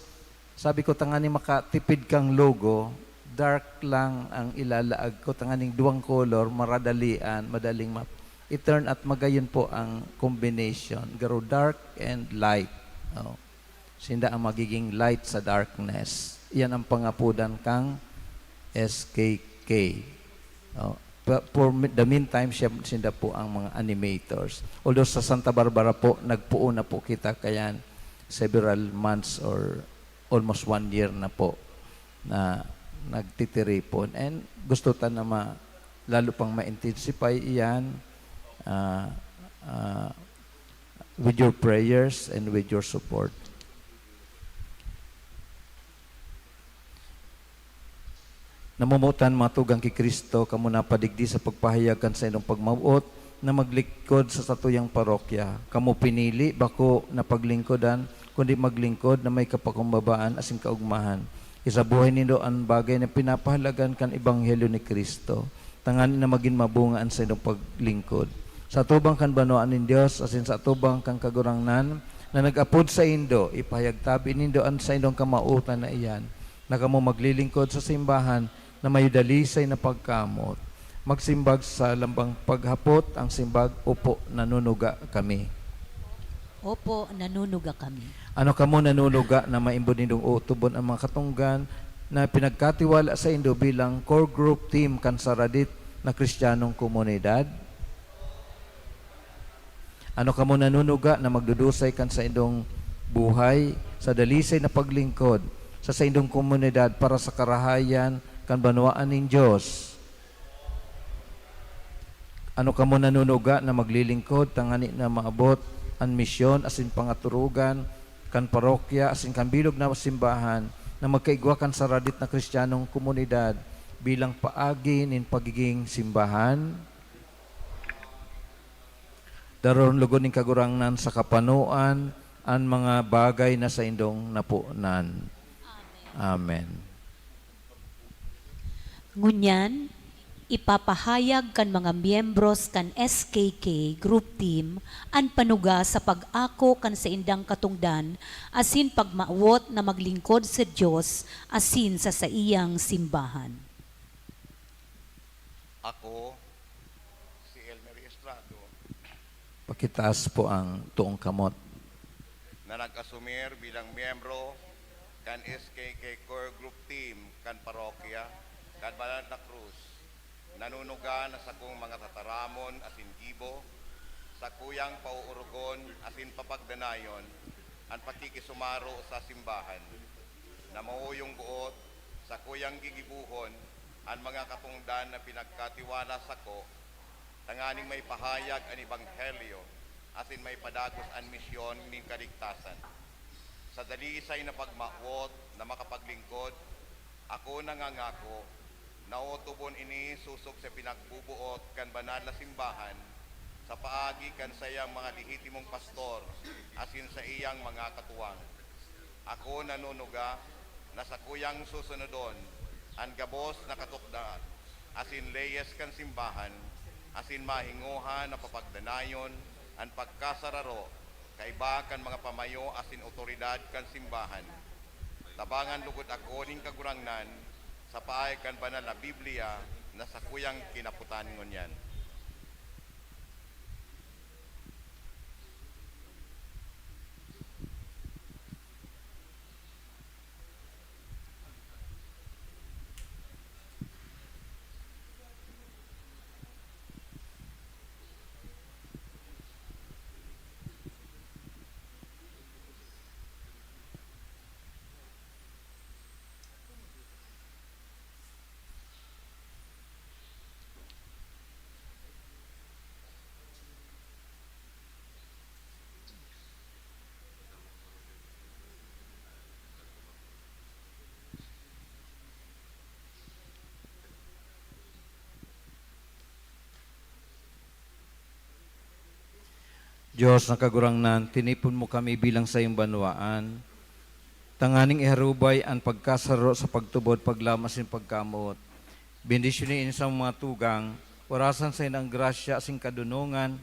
sabi ko, "Tanganing makatipid kang logo, dark lang ang ilalaag ko, tanganing duwang color, maradalian, madaling ma-, i-turn out, magayon po ang combination, garo dark and light." Oh. Sinda ang magiging light sa darkness. Iyan ang pangapudan kang S K K. Oh, pa-, for me-, the meantime, siya, sinda po ang mga animators. Although sa Santa Barbara po, nagpoon na po kita kayan several months or almost one year na po na nagtitiripon. And gusto ta na ma-, lalo pang ma-intensify iyan, ah, ah, with your prayers and with your support. Namomotan, mga tugang ki Cristo, kamo napadigdi sa pagpahayag kan saindong pagmawot na maglingkod sa satuyang parokya. Kamo pinili, bako na paglingkodan, kundi maglingkod na may kapakumbabaan asin kaogmahan. Isabuhay nindo an bagay na pinapahalagan kan Ebanghelyo ni Cristo, tanganing na magin mabunga an saindong paglingkod. Sa atubang kan banwaan nin Dios asin sa atubang kan Kagurangnan na nag-apod saindo, ipahayag tabi nindo an saindong kamawotan na iyan, na kamo maglilingkod sa simbahan na mayo dalisay na pagkamot. Magsimbag sa lambang paghapot ang simbag, "Opo, nanunuga kami." Opo, nanunuga kami. Ano kamo nanunuga na maimbod nindong otobon an mga katongdan na pinagkatiwala saindo bilang core group team kan saradit na Kristiyanong komunidad? Ano kamo nanunuga na magdudusay kan saindong buhay sa dalisay na paglingkod sa saindong komunidad para sa karahayan kan banwaan nin Dios? Ano kamo nanunuga na maglilingkod tangani na maabot an misyon asin pangaturugan kan parokya asin kan bilog na simbahan na magkaigwa kan saradit na Kristiyanong komunidad bilang paagi nin pagiging simbahan? Daron logod nin Kagurangnan sa kapanoan an mga bagay na saindong naponan. Amen. Ngunyan, ipapahayag kan mga miyembros kan S K K Group Team an panuga sa pag-ako kan saindang katongdan asin pagmawot na maglingkod sa Dios asin sa saiyang simbahan. Ako, si Elmer Estrado. Pakitaas po ang tuong kamot. Na nag-asumir bilang miyembro kan S K K Core Group Team kan Parokya kan Banal na Cruz, nanunuga na sakong mga tataramon asin gibo, sakuyang pauurugon asin papagdanayon an pakikisumaro sa simbahan, na maoyong boot sakuyang gigibohon an mga katongdan na pinagkatiwala sako, tanganing maipahayag an ebanghelyo asin maipadagos an misyon nin kaligtasan. Sa dalisay na pagmawot na makapaglingkod, ako nangangako na otobon ini sosog sa pinagbubuot kan banal na simbahan sa paagi kan saiyang mga lehitimong pastor asin saiyang mga katuwang. Ako nanunuga na sakuyang susunodon an gabos na katukdoan asin leyes kan simbahan, asin mahingoha na papagdanayon an pagkasararo kaiba kan mga pamayo asin awtoridad kan simbahan. Tabangan lugod ako nin Kagurangnan sa paagi kan Banal na Biblia na sakuyang kinapotan ngunyan. Dios na Kagurangnan, tinipon mo kami bilang saiyong banwaan, tanganing iharubay an pagkasaro sa pagtubod, paglaom asin pagkamoot. Bendisyoni ini sa mga tugang, orasan sainda an grasya asin kadunongan,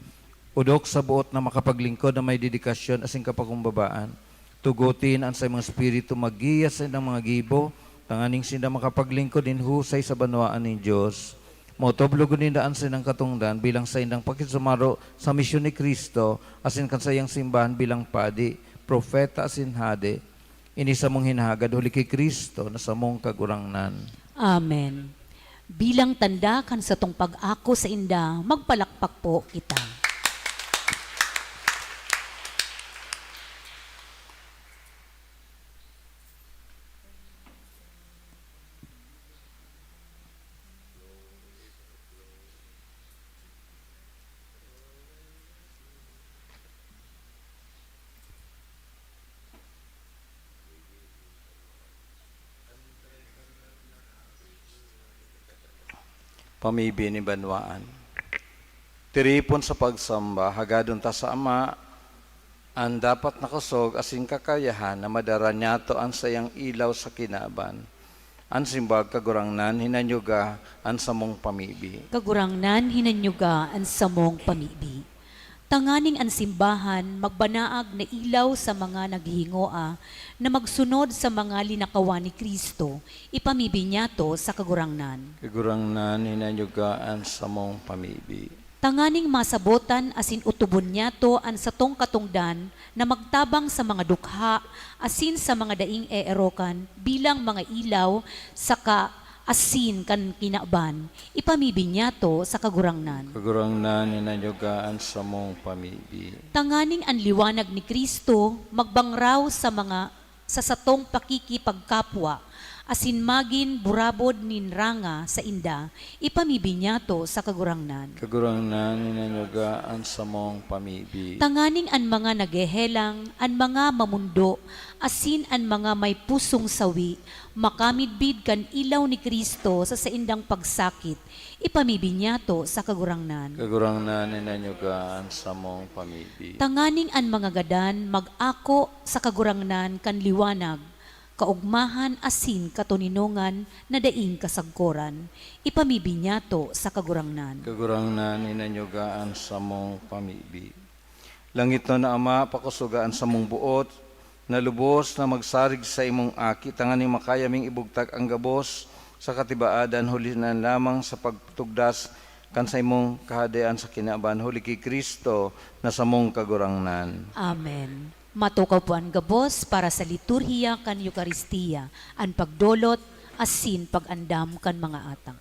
odok sa boot na makapaglingkod na may dedikasyon asin kapakumbabaan. Tugotin an saimong Espiritu maggiya saindang mga gibo, tanganing sinda makapaglingkod nin husay sa banwaan nin Dios. Maotob logod ninda an saindang katongdan bilang saindang pakisumaro sa misyon ni Cristo asin kan saiyang simbahan bilang padi, propeta asin hade. Ini samong hinahagad huli ki Cristo na samong Kagurangnan. Amen. Bilang tanda kan satong pag-ako sainda, magpalakpak po kita. Pamibi nin banwaan. Tiripon sa pagsamba, hagadon ta sa Ama an dapat na kusog asin kakayahan na madara niyato an saiyang ilaw sa kinaban. An simbag, Kagurangnan, hinanyuga an samong pamibi. Kagurangnan, hinanyuga an samong pamibi. Tanganing an simbahan magbanaag na ilaw sa mga naghihingoa na magsunod sa mga linakawan ni Cristo, ipamibi niyato sa Kagurangnan. Kagurangnan, hinanyuga an samong pamibi. Tanganing masabotan asin otobon niyato an satong katongdan na magtabang sa mga dukha asin sa mga daing eerokan bilang mga ilaw saka asin kan kinaban, ipamibi niyato sa Kagurangnan. Kagurangnan, hinanyuga an samong pamibi. Tanganing an liwanag ni Cristo magbangraw sa mga, sa satong pakikipagkapwa, asin magin burabod nin ranga sainda, ipamibi niyato sa Kagurangnan. Kagurangnan, hinanyuga an samong pamibi. Tanganing an mga naghehelang, an mga mamondo, asin an mga may pusong sawi, makamidbid kan ilaw ni Cristo sa saindang pagsakit, ipamibi niyato sa Kagurangnan. Kagurangnan, hinanyuga an samong pamibi. Tanganing an mga gadan mag-ako sa Kagurangnan kan liwanag, kaogmahan asin katoninongan na daing kasagkoran, ipamibi niyato sa Kagurangnan. Kagurangnan, hinanyuga an samong pamibi. Langitnon na Ama, pakusoga an samong boot na lubos na magsarig sa imong Aki, tanganing makaya ming ibugtak an gabos sa katibaadan, huli na lamang sa pagtugdas kan saimong Kahadean sa kinaban, huli ki Cristo na samong Kagurangnan. Amen. Matukaw po an gabos para sa liturhiya kan Eukaristia, an pagdolot asin pag-andam kan mga atang.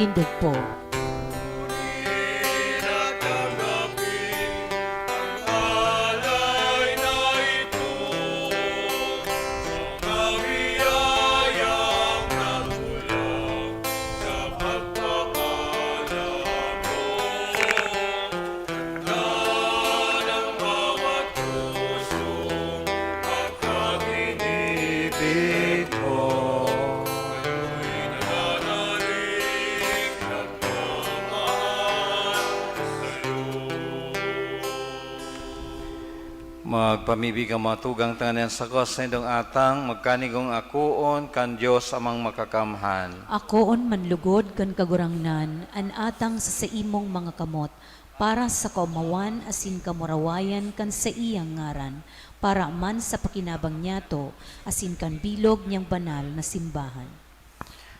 Tindog po. Magpamibi kan mga tugang tanganing an sako saindong atang magkanigong akoon kan Dios Amang Makakamhan. Akoon man lugod kan Kagurangnan an atang sa saimong mga kamot, para sa kaomawan asin kamurawayan kan saiyang ngaran, para man sa pakinabang niyato asin kan bilog niyang banal na simbahan.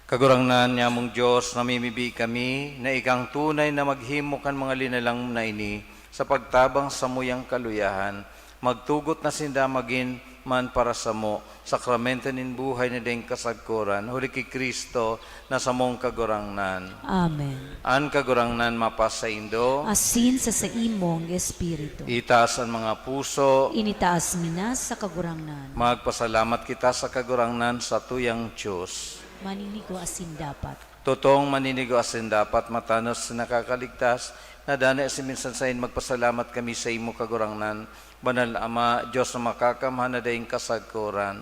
Kagurangnan, nyamong Dios, namimibi kami na ika an tunay na maghimo kan mga linalang na ini sa pagtabang samuyang kaluyahan. Magtugot na sinda magin man para samo, sakramento nin buhay na daing kasagkoran, huli ki Cristo na samong Kagurangnan. Amen. An Kagurangnan mapasaindo. Asin sa saimong espiritu. Itaas an mga puso. Initaas mi na sa Kagurangnan. Magpasalamat kita sa Kagurangnan, satuyang Dios. Maninigo asin dapat. Totoong maninigo asin dapat, matanos na nakakaligtas, na danay asin minsan saen magpasalamat kami saimo, Kagurangnan, Banal na Ama, Dios na makakamhan na daing kasagkoran.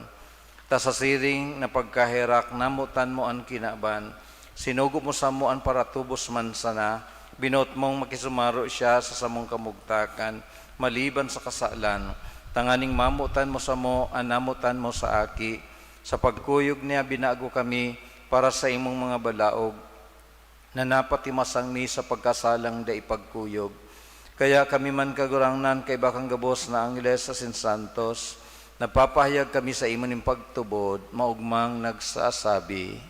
Ta sa siring na pagkaherak, namotan mo an kinaban. Sinugo mo samo an paratubos man sana, binoot mong makisumaro siya sa samong kamugtakan, maliban sa kasalan, tanganing mamotan mo samo an namotan mo sa Aki. Sa pagkuyog niya, binago kami para sa imong mga balaog, na napatimasang mi sa pagkasalang dai pagkuyog. Kaya kami man, Kagurangnan, kaiba kan gabos na angheles asin santos, nagpapahayag kami saimo nin pagtubod, maogmang nagsasabi.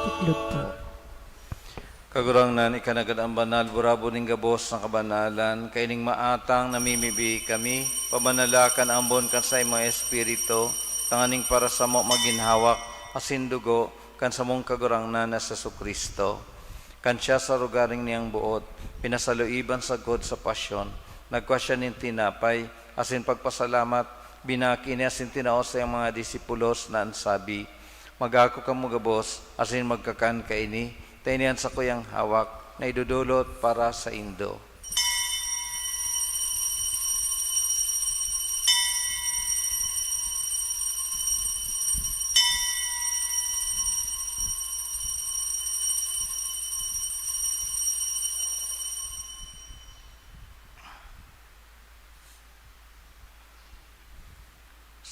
Tiklod po. Kagurangnan, ika nanggad an banal, burabod nin gabos na kabanalan. Kaining maatang namimibi kami, pabanala kan ambon kan saimong Espiritu, tanganing para samo magin hawak asin dugo kan samong Kagurangnan na si Jesu-Cristo. Kan siya sa rogaring niyang boot, pinasaluiban sagkod sa pasyon, nagkua siya nin tinapay, asin pagpasalamat, binaki ini asin tinao sa iyang mga disipulos na an sabi, "Mag-ako kamo gabos, asin magkakan kaini, ta ini an sakuyang hawak na idodolot para saindo."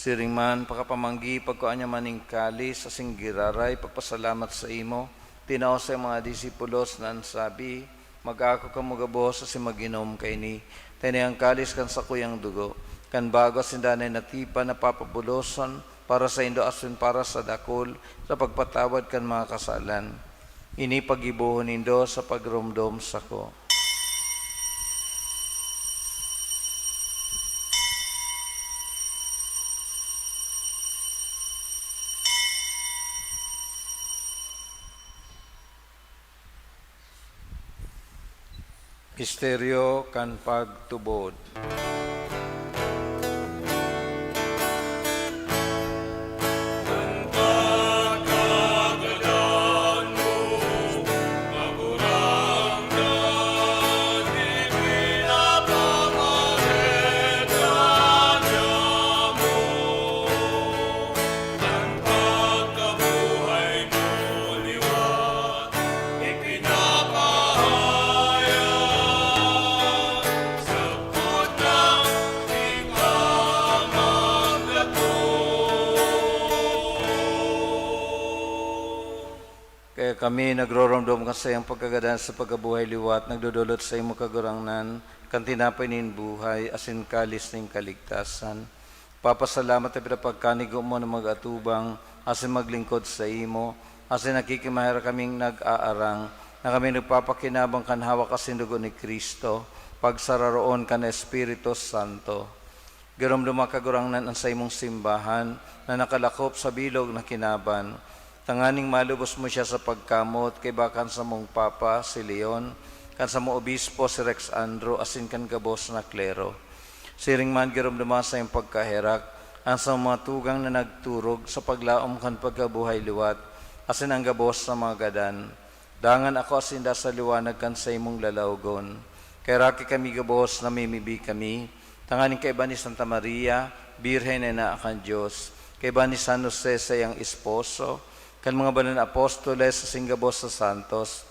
Siring man, pakapamanggi, pagkua niya man nin kalis asin giraray, pagpasalamat saimo, tinao sa mga disipulos na an sabi, "Mag-ako kamo gabos asin mag-inom kaini, ta ini an kalis kan sakuyang dugo, kan bago asin danay na tipan na papabulosan para saindo asin para sa dakul sa pagpatawad kan mga kasalan. Ini paggibohon nindo sa pagromdom sako." Misteryo kan pagtubod. Kaya kami nagroromdom kan saiyang pagkagadan sa pagkabuhay liwat, nagdodolot saimo, Kagurangnan, kan tinapay nin buhay asin kalis nin kaligtasan. Papasalamat ta pinapagkanigo mo na mag-atubang asin maglingkod saimo, asin nakikimaherak kaming nag-aarang na kami nagpapakinabang kan hawak asin dugo ni Cristo, pagsararoon kan Espiritu Santo. Giromdoma, Kagurangnan, an saimong simbahan na nakalakop sa bilog na kinaban, tanganing malubos mo siya sa pagkamot kaiba kan samong Papa, si Leon, kan samong Obispo, si Rex Andro, asin kan gabos na klero. Siring man, giromdoma sa iyong pagkaherak an samong mga tugang na nagturog sa paglaom kan pagkabuhay liwat, asin an gabos na mga gadan. Dangan ako sinda sa liwanag kan saimong lalawgon. Kaheraki kami gabos, namimibi kami, tanganing kaiba ni Santa Maria, Birhen na ina kan Dios, kaiba ni San Jose, saiyang esposo, kan mga banal na apostoles asin gabos na santos,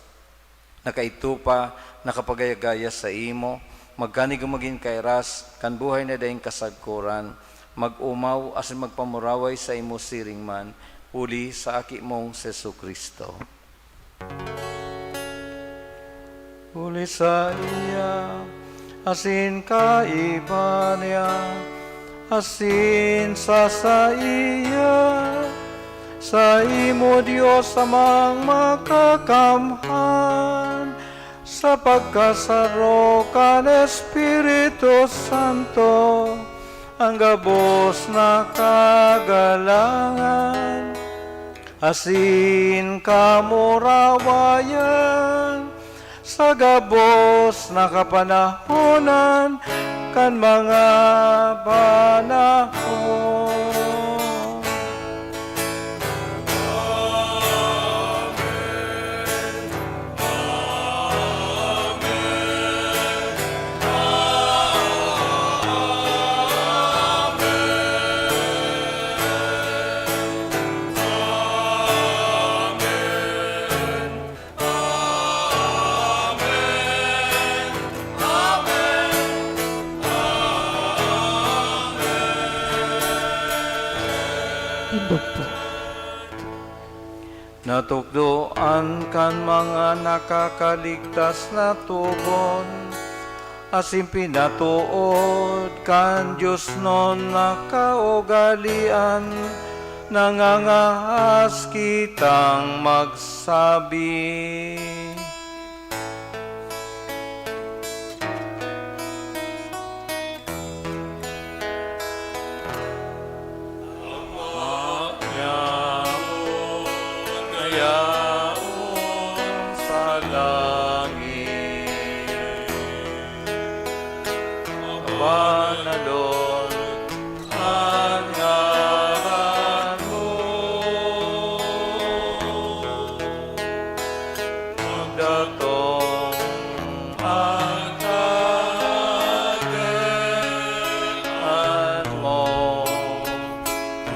na kaidto pa nakapagaya-gaya saimo, magkanigo magin kairas kan buhay na daing kasagkoran, mag-omaw asin magpamuraway saimo siring man, huli sa Aki mong si Jesu-Cristo. Huli saiya, asin kaiba niya, asin sa saiya, saimo, Dios Amang Makakamhan, sa pagkasaro kan Espiritu Santo, an gabos na kagalangan asin kamurawayan sa gabos na kapanahonan kan mga panahon. Tindog po. Natukdoan kan mga nakakaligtas na togon, asin pinatood kan diosnon na kaugalean, nangangahas kitang magsabi. Yaon, yaon sa langit. Banalon an ngaran mo. Magdatong an kaharian mo.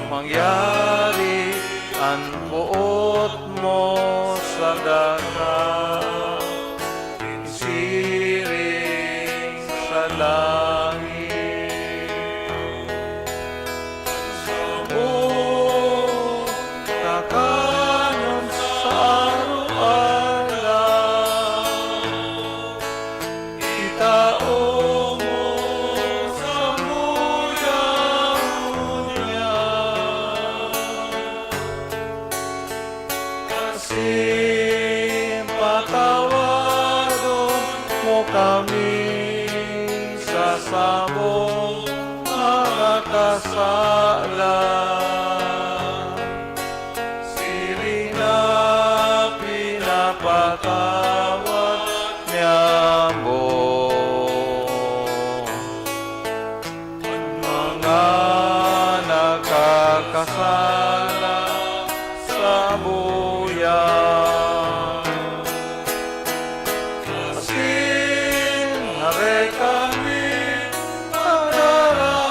Mangyari an boot mo sa daga, siring sa langit. Saro kakanon sa aroaldaw, itao mo samuya ngunyan. Asin patawadon mo kami sa samong mga kasalan, siring na pinapatawad niamo an mga nakakasala samuya. Asin hare kami magdara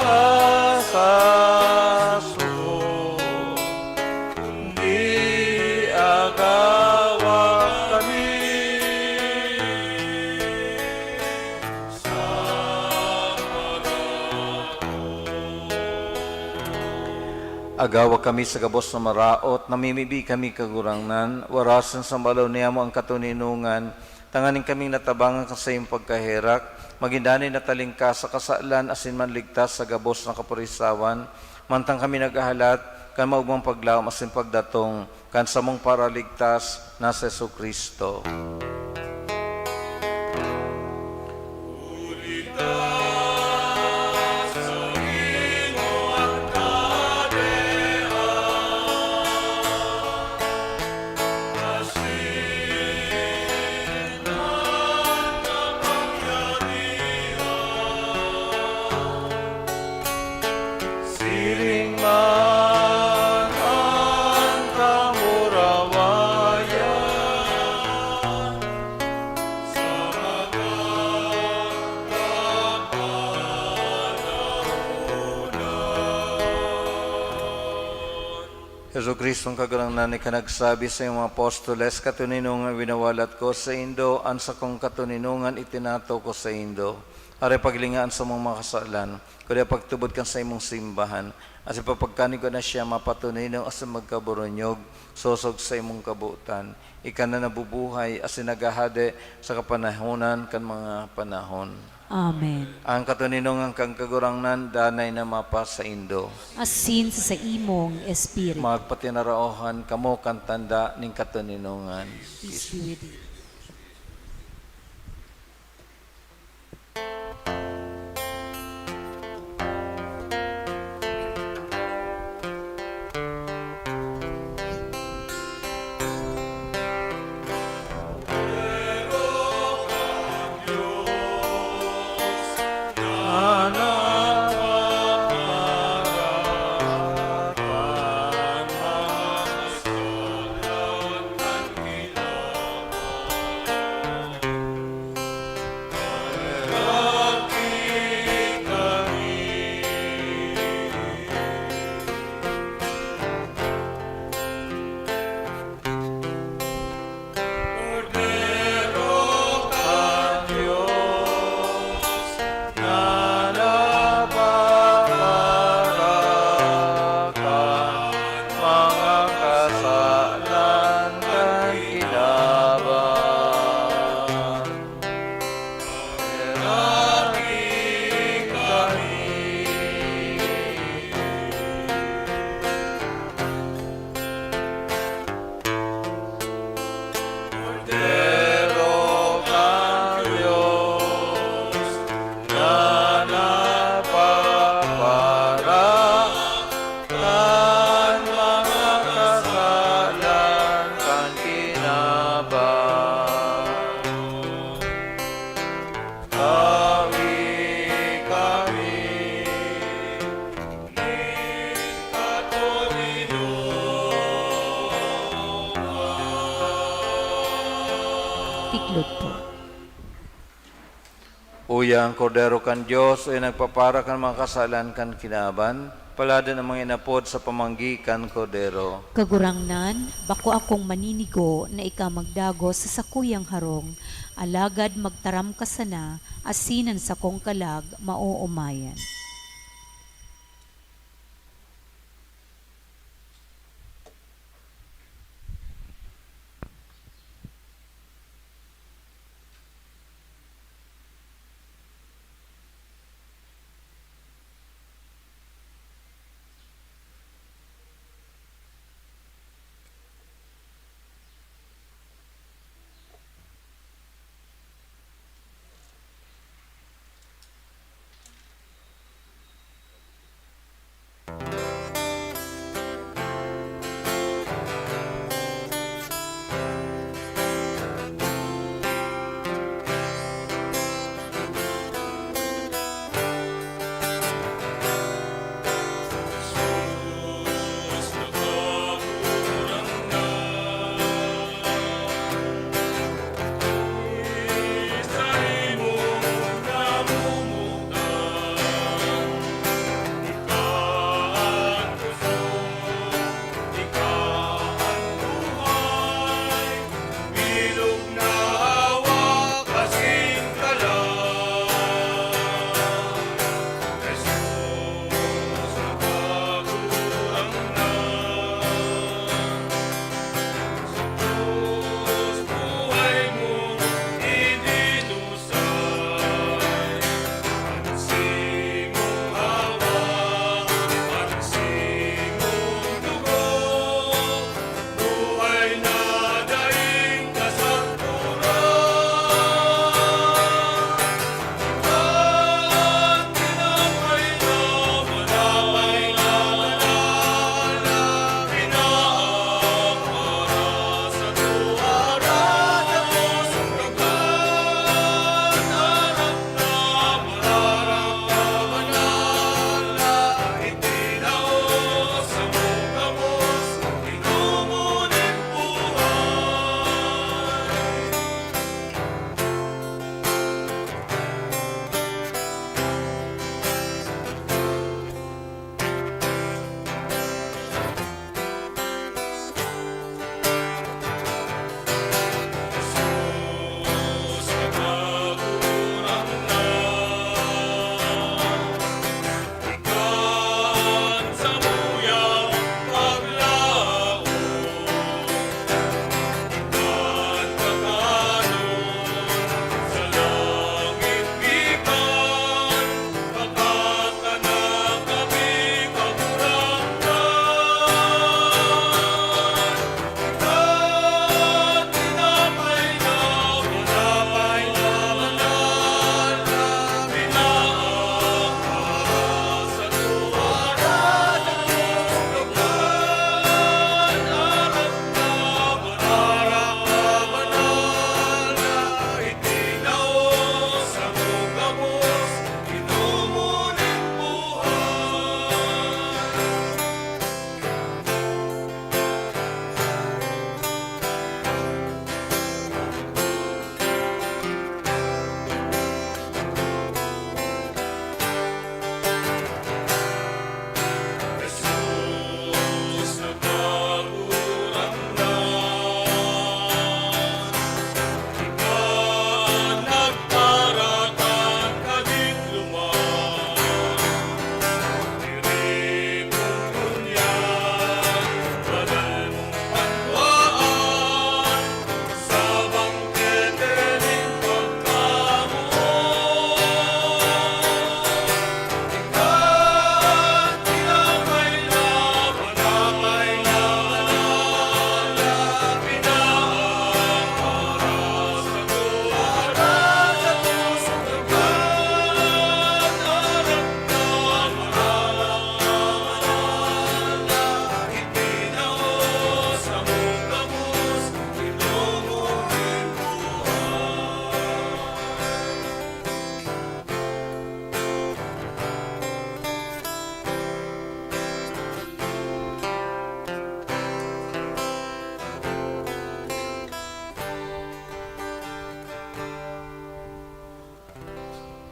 sa suko, kundi agawa kami sa pagkaon. Nagawag kami sa gabos na maraot, namimibi kami, Kagurangnan, warasan sa balaw niyamo an katoninongan, tanganing kaming natabangan kan saiyong pagkaherak, magin danay na talingkas sa kasalan asin manligtas sa gabos na kapurisawan, mantang kami naghahalat kan maogmang paglaom asin pagdatong kan samong Paraligtas na si Jesu-Cristo. Siring man an kamurawayan sa mga panahonan. Jesu-Cristong Kagurangnan, ika nagsabi sa iyong mga apostoles, "Katoninongan winawalat ko saindo, an sakong katoninongan itinataw ko saindo." Aray, paglinga an samong mga kasalan, kundi pagtubod kan saimong simbahan, asin papagkaningoan na siya mapatoninong asin magkaboronyog, sosog sa imong kabotan. Ika na nabubuhay asin naghahade sa kapanahonan kan mga panahon. Amen. An katoninongan kan Kagurangnan danay na mapasaindo. Asin sa saimong espiritu. Magpatinaraohan kamo kan tanda nin katoninongan. Peace be with you. Kordero kan Dios, na nagpaparakan mga kasalan kan kinaban. Kordero kan Dios, na nagpapara kan mga kasalan kan kinaban. Tawi kami nin katoninongan. Tiklod po. Uya an Kordero kan Dios, uya nagpapara kan mga kasalan kan kinaban. Paladan an mga inapod sa pamanggi kan Kordero. Kagurangnan, bako akong maninigo na ika magdagos sa sakuyang harong, alagad magtaram ka sana, asin an sakong kalag maoomayan.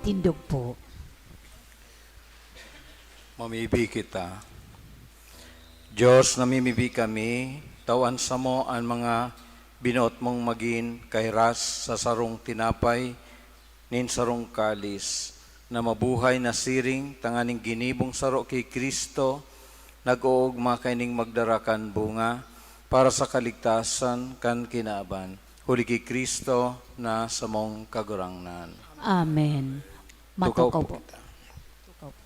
Tindog po. Mamibi kita. Diyos, namimibi kami, tawan samo an mga binoot mong magin kahiras sa sarong tinapay nin sarong kalis, na mabuhay na siring tanganing ginibong saro ki Cristo, nag-oogma kaining magdara kan bunga para sa kaligtasan kan kinaban. Huli ki Cristo na samong Kagurangnan. Amen. Tukaw Matukaw po po. kita. Tukaw po.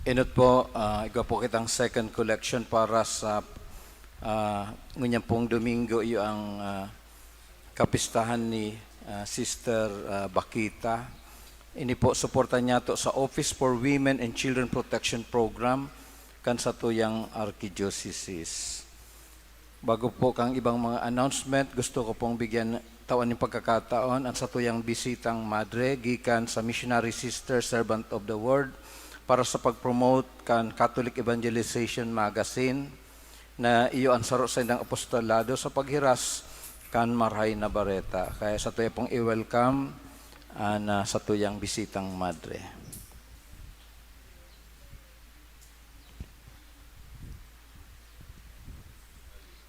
Enot po, ah, igwa po kitang second collection para sa, ah, ngunyan pong Domingo, iyo ang, ah, kapistahan ni, ah, Sister, ah, Bakita. Ini po, suporta niyato sa Office for Women and Children Protection Program kan satuyang arkidiocese. Bago po kang ibang mga announcement, gusto ko pong bigyan tawan nin pagkakataon ang satuyang bisitang madre gikan sa Missionary Sister Servant of the World para sa pag-promote kan Catholic Evangelization Magazine na iyo an saro sa indang apostolado sa paghiras kan Marahay na Bareta. Kaya satuya pong i-welcome an, ah, satuyang bisitang madre.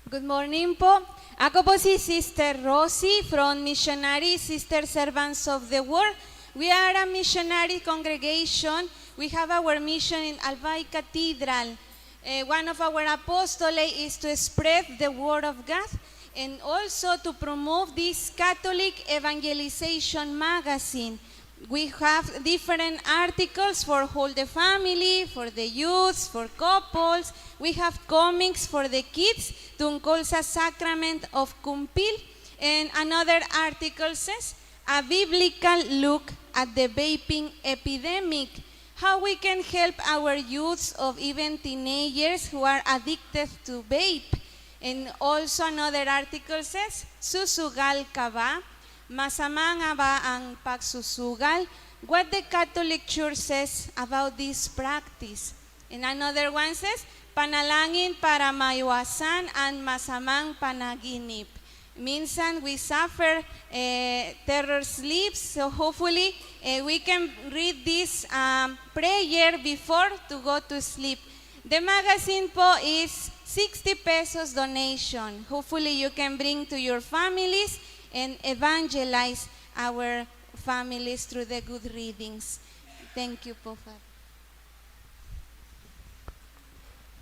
Good morning po. Ako po si Sister Rosie from Missionary Sister Servants of the World. We are a missionary congregation. We have our mission in Albay Cathedral. Eh, one of our apostolate is to spread the word of God and also to promote this Catholic Evangelization Magazine. We have different articles for whole the family, for the youths, for couples. We have comics for the kids tungkol sa Sacrament of Kumpil. And another article says, "A biblical look at the vaping epidemic. How we can help our youths of even teenagers who are addicted to vape." And also another article says, "Susugal ka ba? Masama nga ba ang pagsusugal? What the Catholic Church says about this practice?" And another one says, "Panalangin para maiwasan an masamang panaginip." Minsan, we suffer, eh, terror sleeps. So, hopefully, eh, we can read this, um, prayer before to go to sleep. The magazine po is sixty pesos donation. Hopefully, you can bring to your families and evangelize our families through the good readings. Thank you po, Father.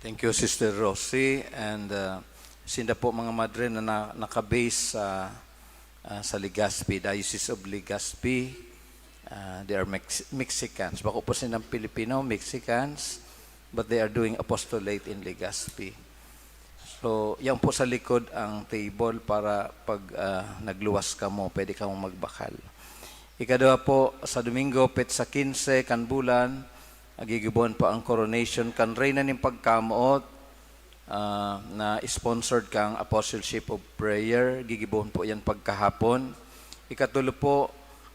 Thank you, Sister Rosie. And, uh, sinda po mga madre na, na naka-base sa, uh, sa Legazpi, Diocese of Legazpi. Uh, they are Mex-, Mexicans. Bako po silang Pilipino, Mexicans, but they are doing apostolate in Legazpi. So, yan po sa likod ang table para pag, ah, nagluwas kamo, pwede kamo magbakal. Ikaduha po, sa Domingo, petsa quince kan bulan, gigibohon po ang coronation kan Reyna nin Pagkamoot, ah, na sponsored kang Apostleship of Prayer. Gigibohon po yan pagkahapon. Ikatulo po,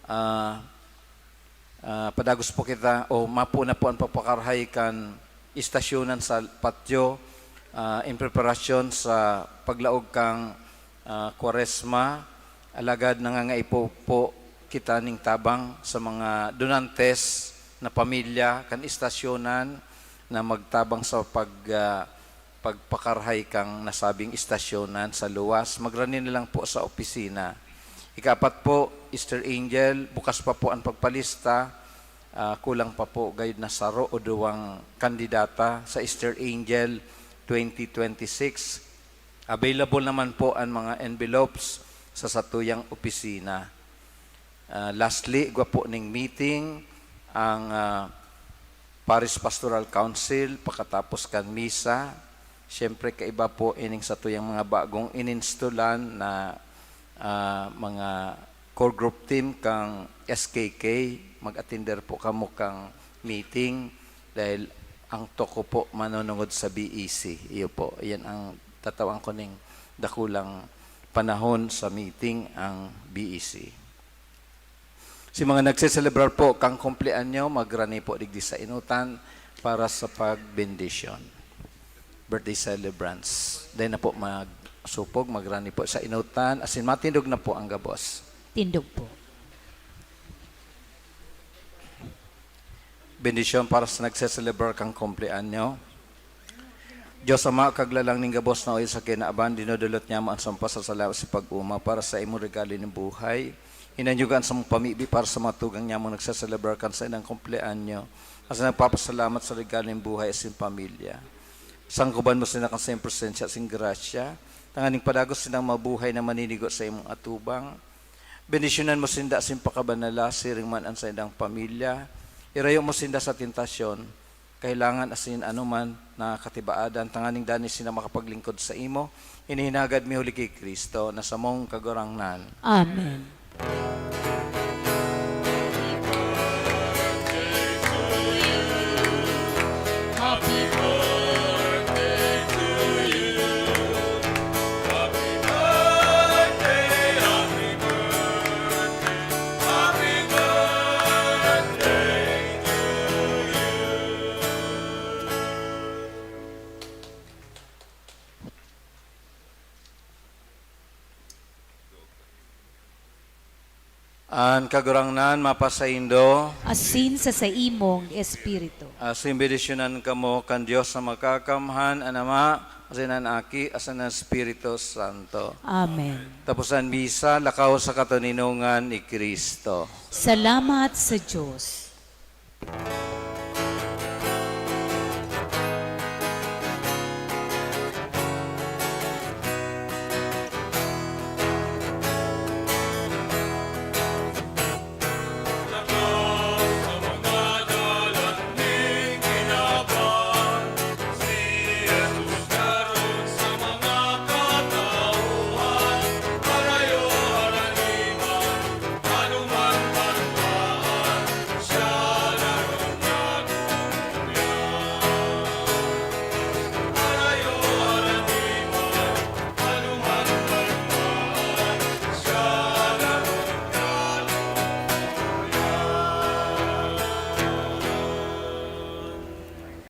ah, Ah, padagos po kita, o mapo na po an pagpakarahay kan istasyonan sa patyo, ah, in preparasyon sa paglaog kan, ah, Kwaresma. Alagad nangangaipo po kita nin tabang sa mga donantes na pamilya kan istasyonan na magtabang sa pag, ah, pagpakarahay kan nasabing istasyonan sa luwas, magrani na lang po sa opisina. Ikaapat po, Easter Angel, bukas pa po ang pagpalista. Ah, kulang pa po gayod na saro o duwang kandidata sa Easter Angel twenty twenty-six. Available naman po ang mga envelopes sa satuyang opisina. Ah, lastly, igwa po ning meeting ang, ah, Parish Pastoral Council pakatapos kan misa. Siyempre, kaiba po ining satuyang mga bagong ininstolan na, ah, mga core group team kan S K K. Mag-atinder po kamo kan meeting dahil ang toko po manunungod sa B E C. Iyo po, iyan ang tatawan ko ning dakulang panahon sa meeting ang B E C. Si mga nagseselebrar po kan kumpleanyo, magrani po digdi sa inutan para sa pagbendisyon. Birthday celebrants. Dai na po magsupog, magrani po sa inutan. Asin matindog na po ang gabos. Tindog po. Bendisyon para sa nagseselebrar kan kumpleanyo. Dios Ama, kaglalang nin gabos na oy sa kinaban, dinodolot niamo an saong pasasalamat sa pag-oma para sa imong regalo nin buhay. Hinanyuga an samong pamibi para sa mga tugang niamong nagseselebrar kan saindang kumpleanyo, asin nagpapasalamat sa regalo nin buhay asin pamilya. Sangkoban mo sinda kan saiyang presensya asin grasya, tanganing padagos sindang mabuhay na maninigo sa imong atubang. Bendisyonan mo sinda asin pakabanala, siring man an saindang pamilya. Irayo mo sinda sa tentasyon, kahelangan asin anoman na katibaadan, tanganing danay sinda makapaglingkod saimo. Ini hinagad mi huli ki Cristo, na samong Kagurangnan. Amen. An Kagurangnan mapasaindo. Asin sa saimong espiritu. Asin bendisyonan kamo kan Dios na Makakamhan, an Ama, asin an Aki, asin an Espiritu Santo. Amen. Tapos an misa, lakaw sa katoninongan ni Cristo. Salamat sa Dios.